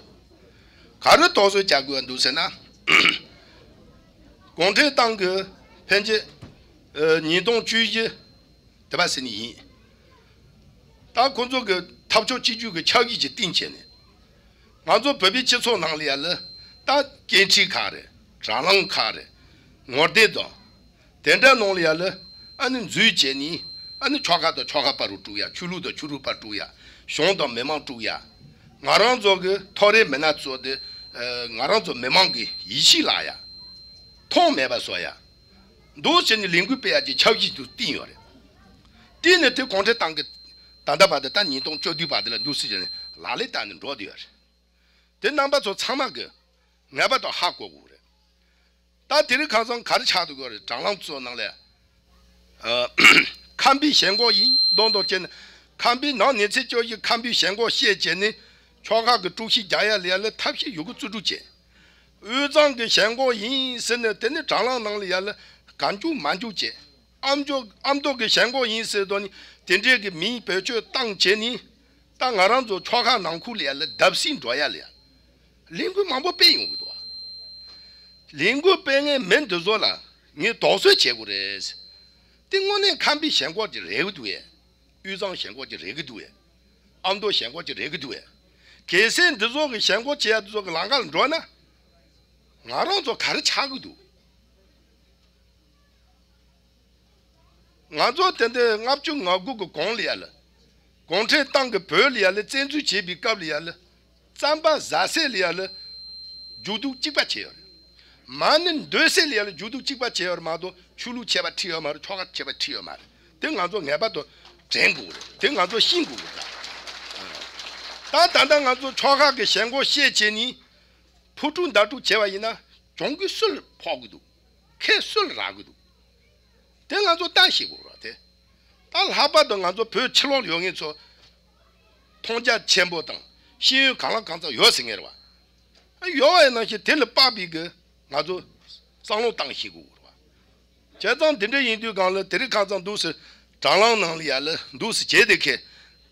ག་རེ་དོགས་ཟོན་བྱ་དགོས་ཡ་འདུག་ཟེར་ན། གུང་ཁྲན་ཏང་གི་ཕན་ཆད་ཉིས་སྟོང་བཅུ་བཞི་དེ་བ་ཟེར་ནི་ཡིན། ད་ཁོང་ཚོ་གི་འཐབ་ཕྱོགས་གཅིག་གྱུར་གྱི་ཆབ་ཡིག་ཅིག་བཏིང་བྱས་ནས། ང་ཚོ་བོད་པའི་སྤྱི་ཚོགས་ནང་ལ་ཡ་ལ་ད་སྐད་འཕྲིན་ཁག་རེད། དྲ་ལམ་ཁག་རེད། ངོ་དེབ་དང་། དེ་འདྲ་ནང་ལ་ཡ་ལ་ཨ་ནི་འཛུལ་བྱས་ནས་ཨ་ནི་ཕྱོགས་ཁག་དང་ཕྱོགས་ཁག་བར་དུ་དཀྲུག་ཡ། ཆོས་ལུགས་དང་ཆོས་ལུགས་བར་དཀྲུག་ཡ། གཞུང་དང་མི་མང་དཀྲུག་ཡ། ང་རང་ཚོ་གི་ཐོ་རེ་མི་སྣ་ཚོ་དེ་ང་རང་ཚོ་མི་མང་གི་ཡིད་ཆེས་བརླག་ཡ། མཐོང་མེད་པ་བཟོ་ཡ། འདུག་བྱས་ནས་ལས་འགུལ་སྤེལ་ཡ་གྱི་ཆབ་ཡིག་ཏུ་བཏིང་ཡོད་རེད། བཏིང་ནས་དེ་གུང་ཁྲན་ཏང་གི་ད་ལྟ་བར་དུ་ད་ཉིས་སྟོང་བཅུ་བདུན་བར་དུ་ལ་འདུག་སེ་བྱས་ནས་ལག་ལེན་བསྟར་ནས་འགྲོ་བསྡད་ཡོད་རེད། དེ་རྣམ་པ་ཚོ་ཚང་མ་གི་ངེས་པར་དུ་ཧ་གོ་དགོས་རེད། ད་དེ་རིང་ཁ་སང་ག་རེ་ཆགས་འདུག་གོ་རེད། དྲ་ལམ་ཚོ་ནང་ལ་ཨ། ཁམས་པའི་ཞེན་ཁོག་ཡིན་མདོག་མདོག་བྱས་ནས། ཁམས་པའི་ནང་ཉིན་མཚན་བཅུ་བཞི་ཁམས་པའི་ཞེན་ཁོག་བཤད་བྱས་ནས་ཕྱོགས་ཁག་གི་དཀྲུག་ཤིང་རྒྱག་ཡ་ལ་ཡ་ལ་ཐབས་ཤེས་ཡོད་རྒུ་རྩིས་སྤྲོད་བྱས། དབུས་གཙང་གི་ཞེན་ཁོག་ཡིན་ཟེར་ནས་དེ་ནི་དྲ་ལམ་ནང་ལ་ཡ་ལ་གང་བྱུང་མང་བྱུང་བྱས། ཨ་མདོ་ཨ་མདོ་གི་ཞེན་ཁོག་ཡིན་ཟེར་དོ་ནི་དེ་འདྲའི་གི་མིང་བེད་སྤྱོད་བཏང་བྱས་ནི། ད་ང་རང་ཚོ་ཕྱོགས་ཁག་ནང་ཁུལ་ལ་ཡ་ལ་བརྡབ་གསིག་འགྲོ་ཡ་ལ་ཡ། ལས་འགུལ་མང་པོ་སྤེལ་ཡོང་གི་འདུག་ལས་འགུལ་སྤེལ་མཁན་མི་འདི་ཚོ་ལ་ངས་དོགས་ཟོན་བྱེད་དགོས་རེད། དེ་དངོས་གནས་ཁམས་པའི་ཞེན་ཁོག་ཅིག་རེད་གི་འདུག་ཨེ། དབུས་གཙང་ཞེན་ཁོག་ཅིག་རེད་གི་འདུག་ཨེ། ཨ་མདོ་ཞེན་ཁོག་ཅིག་རེད་གི་འདུག་ཨེ། གལ་སྲིད་འདི་ཚོ་གི་ཞེན་ཁོག་བྱེད་ཡ་འདི་ཚོ་གི་ལམ་ཁ་ལ་འགྲོ་ན། ང་རང་ཚོ་ག་རེ་ཆགས་གི་འདུག་ང་ཚོ་དེ་འདྲའི་ལྔ་བཅུ་ང་དགུ་གི་གོང་ལ་ཡ་ལ། གུང་ཁྲན་ཏང་གིས་བོད་ལ་ཡ་ལ་བཙན་འཛུལ་བྱས་པའི་སྐབས་ལ་ཡ་ལ། རྩམ་པ་ཟ་ས་ལ་ཡ་ལ། རྒྱུག་རྡོ་གཅིག་པ་བྱས་ཡོད་རེད། མ་ཎི་འདོན་ས་ལ་ཡ་ལ་རྒྱུག་རྡོ་གཅིག་པ་བྱས་ཡོད་རེད་མ་གཏོགས་ཆོས་ལུགས་ཁྱད་པར་ཕྱེ་ཡོད་མ་རེད། ཕྱོགས་ཁག་ཁྱད་པར་ཕྱེ་ཡོད་མ་རེད། དེ་ང་ཚོ་ངེས་པར་དུ་དྲན་དགོས་རེད། དེ་ང་ཚོ་ཤེས་དགོས་རེད་ད། ད་ད་ལྟ་ང་ཚོ་ཕྱོགས་ཁག་གི་ཞེན་ཁོག་བཤད་བྱས་ནས། ཕོ་ཕྲུག་མདའ་དཀྲུག་བྱས་པ་ཡིན་ན་གྱོང་གུན་སུ་ལ་ཕོག་གི་འདུག་ཁེ་སུ་ལ་རག་གི་འདུག་དེ་ང་ཚོ་ལྟ་ཤེས་དགོས་རེད་དེ། ད་ལྷག་པར་དུ་ང་ཚོ་བོད་ཕྱི་ལོགས་ལ་ཡོད་མཁན་ཚོ་མཐོང་རྒྱ་ཆེན་པོ་དང་ཤེས་ཡོན་གང་ལ་གང་འཚམ་ཡོད་ཟེར་མཁན་རེད་བ། ཡོད་པ་ཡིན་ནང་བཞིན་དེ་ལ་དཔག་པའི་གི་ང་ཚོ་བསམ་བློ་བཏང་ཤེས་དགོས་རེད་བ། བྱས་ཙང་དེ་འདྲ་ཡིན་དུས་གང་ལ་དེ་རིང་ཁ་སང་འདུག་སེ་དྲ་ལམ་ནང་ལ་ཡ་ལ་འདུག་སེ་བྱས་དེ་ཁེ།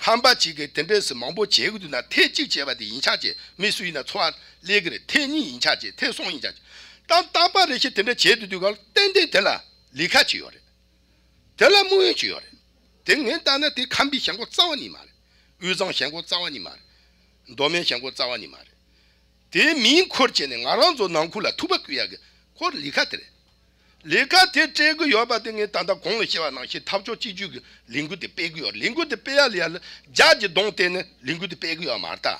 ཁམས་པ་གཅིག་གིས་དེ་འདྲས་སེ་མང་པོ་བྱེད་གི་འདུག་ན་ཐེངས་གཅིག་བྱས་པ་དེ་ཡིན་ཆགས་བྱས་མི་སུ་ཡིན་ན་ཚོར་བ་སླེབས་གི་རེད། ཐེངས་གཉིས་ཡིན་ཆགས་བྱས་ཐེངས་གསུམ་ཡིན་ཆགས་བྱས། ད་རྟག་པ་རེ་ཞིག་དེ་འདྲ་བྱེད་དུས་དུས་གང་ལ་ཏན་ཏན་དེ་ལ་ལས་ཀ་ཅིག་ཡོད་རེད། དེ་ལ་དམིགས་ཡུལ་ཅིག་ཡོད་རེད། དེ་ངས་ལྟ་ན་དེ་ཁམས་པའི་ཞེན་ཁོག་རྩ་བ་ཉིད་མ་རེད། དབུས་གཙང་ཞེན་ཁོག་རྩ་བ་ཉིད་མ་རེད། མདོ་སྨད་ཞེན་ཁོག་རྩ་བ་ཉིད་མ་རེད། དེའི་མིང་འཁུར་བྱས་ནས་ང་རང་ཚོ་ནང་ཁུལ་ལ་ཐུག་པ་བསྐུལ་ཡག་གི་ཁོར་ལས་ཀ་དེ་རེད། ལས་ཀ་དེ་སྤྲད་གི་ཡོད་པ་དེ་ངས་ད་ལྟ་གོང་ལ་བཤད་པ་ནང་བཞིན་འཐབ་ཕྱོགས་གཅིག་གྱུར་གྱི་ལས་འགུལ་དེ་སྤེལ་གི་ཡོད། ལས་འགུལ་དེ་སྤེལ་ཡ་ལ་ཡ་ལ་རྒྱ་གི་གདོང་བསྟན་ནས་ལས་འགུལ་དེ་སྤེལ་གི་ཡོད་མ་རེད་ད།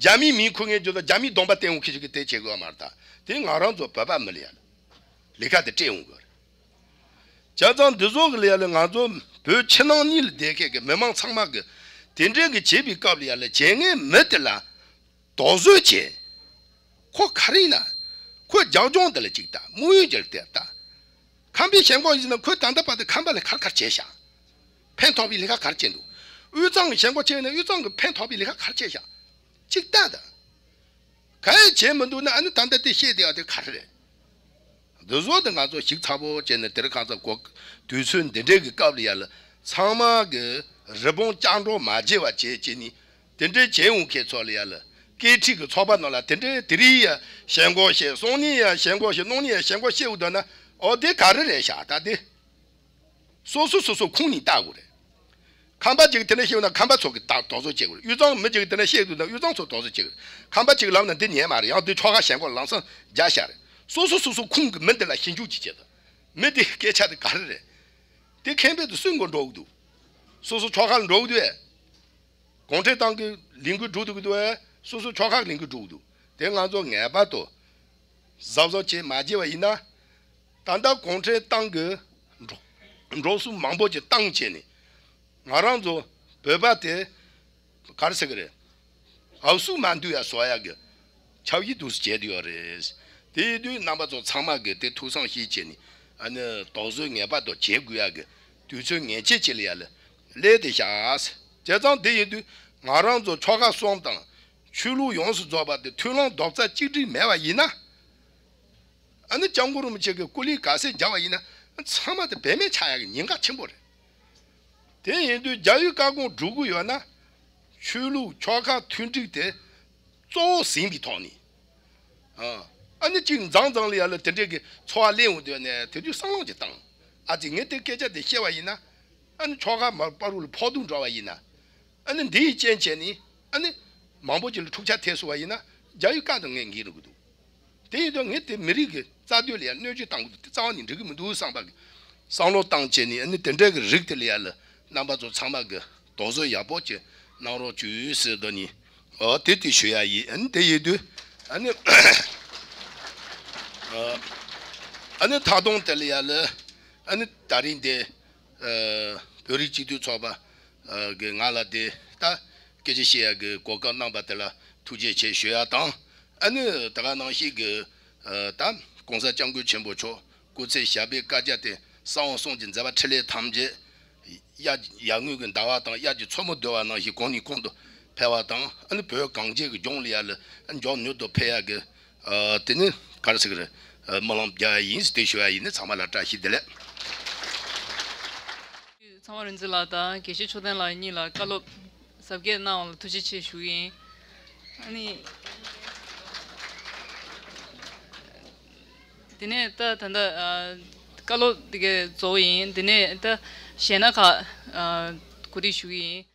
རྒྱ་མིའི་མིང་འཁུར་མཁན་ཚོ་དང་རྒྱ་མིའི་གདོང་པ་བསྟན་འོང་མཁན་ཞིག་གིས་དེ་བྱེད་གི་ཡོད་མ་རེད་ད། དེ་ང་རང་ཚོ་བོད་པ་མི་ལ་ཡ་ལ་ལས་ཀ་དེ་སྤྲད་འོང་གི་ཡོད་རེད། བྱས་ཙང་འདི་ཚོ་གི་ལ་ཡ་ལ་ང་ཚོ་བོད་ཕྱི་ནང་གཉིས་ལ་བསྡད་མཁན་གི་མི་མང་ཚང་མ་གི་དེ་འདྲའི་གི་བྱེད་པའི་སྐབས་ལ་ཡ་ལ་བྱེད་མཁན་མི་དེ་ལ་དོགས་ཟོན་བྱེད། ཁོ་ག་རེ་ཡིན་ན། ཁོ་རྒྱབ་ལྗོངས་འདི་ལ་ཅིག་ལྟ། དམིགས་ཡུལ་འདི་ལ་ལྟ་ལྟ། ཁམས་པའི་ཞེན་ཁོག་ཡིན་ན་ཁོས་ད་ལྟ་བར་དུ་ཁམས་པ་ལ་ག་རེ་ག་རེ་བྱས་ཤག་ཕན་ཐོགས་པའི་ལས་ཀ་ག་རེ་བྱས་འདུག་དབུས་གཙང་གི་ཞེན་ཁོག་བྱས་ན་དབུས་གཙང་གི་ཕན་ཐོགས་པའི་ལས་ཀ་ག་རེ་བྱས་ཤག་ཅིག་ལྟ་ད། ག་ཡང་བྱས་མི་འདུག་ན་ཨ་ནི་ད་ལྟ་དེ་བཤད་བསྡད་ཡ་དེ་ག་རེ་རེད། འདི་ཚོ་དེ་ང་ཚོ་ཞིབ་ཚགས་པོ་བྱས་ནས་དེ་རིང་ཁ་སང་གོ་དུས་ཚོད་འདི་འདྲའི་གི་སྐབས་ལ་ཡ་ལ་ཚང་མ་གི་རི་བོང་ལྕགས་སྒྲོག་མ་བརྗེ་བ་བྱས་བྱས་ནི་དེ་འདྲའི་བྱས་འོང་མཁན་ཚོ་ལ་ཡ་ལ་སྐད་འཕྲིན་གི་ཚོགས་པ་ནང་ལ་དེ་འདྲའི་དེ་རིང་ཡ་ཞེན་ཁོག་བཤད། སང་ཉིན་ཡ་ཞེན་ཁོག་བཤད། གནངས་ཉིན་ཡ་ཞེན་ཁོག་བཤད་འོང་དུས་ན་ཨོ་དེ་ག་རེ་རེད་ཤག་ད་དེ། སོ་སོ་སོ་སོ་ཁུངས་ནས་བལྟ་དགོས་རེད། ཁམས་པ་གཅིག་གིས་དེ་འདྲ་བཤད་ན་ཁམས་པ་ཚོ་གིས་ད་དོགས་ཟོན་བྱེད་དགོས་རེད། དབུས་གཙང་མི་གཅིག་གིས་དེ་འདྲ་བཤད་འདུག་ན་དབུས་གཙང་ཚོ་དོགས་ཟོན་བྱེད་དགོས་རེད། ཁམས་པ་གཅིག་ལབ་ན་འདི་ཉན་མ་རེད། ཡང་འདི་ཕྱོགས་ཁག་ཞེན་ཁོག་ལམ་སང་རྒྱག་བཞག་རེད། སོ་སོ་སོ་སོ་ཁུངས་ཀྱི་མི་འདི་ལ་ཞིབ་འཇུག་ཅིག་བྱེད་དང་། མི་འདི་སྐད་ཆ་དེ་ག་རེ་རེད། དེ་མཁན་པོས་དེ་སུའི་མགོ་འགྲོ་གི་འདུག་སོ་སོ་ཕྱོགས་ཁག་ལ་འགྲོ་གི་འདུག་ཨེ། གུང་ཁྲན་ཏང་གི་ལས་འགུལ་སྒྲུག་འདུག་གི་འདུག་ཨེ། སོ་སོ་ཕྱོགས་ཁག་གི་ལས་འགུལ་སྒྲུག་གི་འདུག་དེ་ང་ཚོ་ངེས་པར་དུ་གཟབ་གཟབ་བྱས་མ་བྱས་པ་ཡིན་ན། ད་ལྟ་གུང་ཁྲན་ཏང་གི་འགྲོ་འགྲོ་སོང་མང་པོ་ཅིག་བཏང་བྱས་ནས་ང་རང་ཚོ་བོད་པ་དེ་ག་རེ་ཟེར་གི་རེད། འུ་སུ་མ་འདུག་ཡ་བཟོ་ཡ་གི་ ཆབ་ཡིག་འདུག་སེ་བྱས་བསྡད་ཡོད་རེད། དེ་ཡིན་དུས་རྣམ་པ་ཚོ་ཚང་མ་གི་དེ་ཐུགས་བསམ་བཞེས་བྱས་ནས་ཨ་ནི་དོགས་ཟོན་ངེས་པར་དུ་བྱེད་དགོས་ཡག་གི་དུས་ཚོད་ངེས་ཅན་ཅིག་ལ་ཡ་ལ་སླེབས་བསྡད་ཤག་བྱས་ཙང་དེ་ཡིན་དུས་ང་རང་ཚོ་ཆོལ་ཁ་གསུམ་དང་ཆོས་ལུགས་ཡོངས་སུ་རྫོགས་པ་དེ་མཐུན་ལམ་རྡོག་རྩ་གཅིག་སྒྲིལ་མེད་པ་ཡིན་ན། ཨ་ནི་སྐྱབས་མགོན་རིན་པོ་ཆེ་གི་སྐུ་ལས་ག་ཚད་རྒྱབ་པ་ཡིན་ན་ཚང་མ་དེ་བེད་མེད་ཆགས་ཡག་གི་ཉེན་ཁ་ཆེན་པོ་རེད། དེ་ཡིན་དུས་རྒྱ་ཡུལ་བཀའ་དགོངས་སྒྲུབ་དགོས་ཡོད་ན། ཆོས་ལུགས་ཆོལ་ཁ་མཐུན་སྒྲིལ་དེ་གཙོ་བོ་ཟིན་པའི་ཐོག་ནས། ཨ་ཨ་ནི་གཅིག་མཛངས་མཛངས་ལ་ཡ་ལ་དེ་འདྲའི་གི་ཚོར་བ་སླེབས་འོང་དུས་ནས་དེ་དུས་བསམ་བློ་ཅིག་བཏང་། ཨ་ཙི་ངས་དེ་སྐད་ཆ་དེ་བཤད་པ་ཡིན་ན། ཨ་ནི་ཆོལ་ཁ་མ་བར་དུ་ལ་ཕོག་ཐུག་འགྲོ་བ་ཡིན་ན། ཨ་ནི་འདིའི་རྐྱེན་བྱས་ནས་ཨ་ནི་མང་པོ་ཅིག་ལ་འཁྲུག་ཆ་ཐེབས་སོང་བ་ཡིན་ན་རྒྱ་ཡུལ་བཀའ་དང་ངས་འགལ་འགྲོ་གི་འདུག་དེ་ཡིན་དུས་ངས་དེ་མི་རིགས་ཀྱི་རྩ་དོན་ལ་ཡང་གནོད་སྐྱོན་བཏང་གི་འདུག་དེ་རྩ་བ་ནས་འགྲིག་གི་མི་འདུག་བསམ་པ་གི་བསམ་བློ་བཏང་བྱས་ནས་ཨ་ནི་དེ་འདྲའི་གི་རིགས་དེ་ལ་ཡ་ལ་རྣམ་པ་ཚོ་ཚང་མ་གི་དོགས་ཟོན་ཡག་པོ་ཅིག་གནང་རོགས་བྱོས་ཟེར་དོ་ནི། ཨོ་དེ་དེ་ཞུ་ཡ་ཡིན། ཨ་ནི་དེ་ཡིན་དུས་ཨ་ནི་ཨ་ནི་ད་དུང་དེ་ལ་ཡ་ལ་ཨ་ནི་ད་རིང་དེ་ཨ་བོད་རིགས་སྤྱི་མཐུན་ཚོགས་པ་ཨ་གི་ང་ལ་དེ་ད་སྐད་ཆ་བཤད་ཡ་གི་གོ་སྐབས་གནང་པ་དེ་ལ་ཐུགས་རྗེ་ཆེ་ཞུ་ཡ་དང་། ཨ་ནི་ད་ག་ནང་བཞིན་གི་ཨ་ད་༸གོང་ས་༸སྐྱབས་མགོན་ཆེན་པོ་མཆོག་སྐུ་ཚེ་ཞབས་པད་བསྐལ་བརྒྱར་བརྟན། གསང་བ་གསུམ་གྱི་མཛད་པ་འཕྲིན་ལས་ཐམས་ཅད་གཡའ་ཡར་ངོས་ཀྱི་ཟླ་བ་དང་གཡའ་གྱི་མཚོ་མོ་བརྡོལ་བ་ནང་བཞིན་གོང་ནས་གོང་དུ་འཕེལ་བ་དང་། ཨ་ནི་བོད་གངས་ཅན་གྱི་ལྗོངས་ལ་ཡ་ལ་མགྱོགས་མྱུར་དུ་འཕེལ་ཡ་གི་ཨ་དེ་ནི་ག་རེ་ཟེར་གི་རེད། ཨ་སྨོན་ལམ་རྒྱག་ཡ་ཡིན་ཟེར་དེ་ཞུ་ཡ་ཡིན། ནི་ཚང་མ་ལ་བཀྲ་ཤིས་བདེ་ལེགས། ཚངས་པ་རིག་འཛིན་ལགས་དང་དགེ་བཤེས་མཆོག་ལྡན་ལགས་གཉིས་ལ་བཀའ་སློབ་ཟབ་རྒྱས་གནང་བ་ལ་ཐུགས་རྗེ་ཆེ་ཞུ་གི་ཡིན། ཨ་ནི། དེ་ནས་ད་ད་ལྟ་ཨ་བཀའ་སློབ་དེ་གའི་རྫོགས་ཡིན། དེ་ནས་ད་གཞས་སྣ་ཁག་ཨ་གོ་སྒྲིག་ཞུ་གི་ཡིན།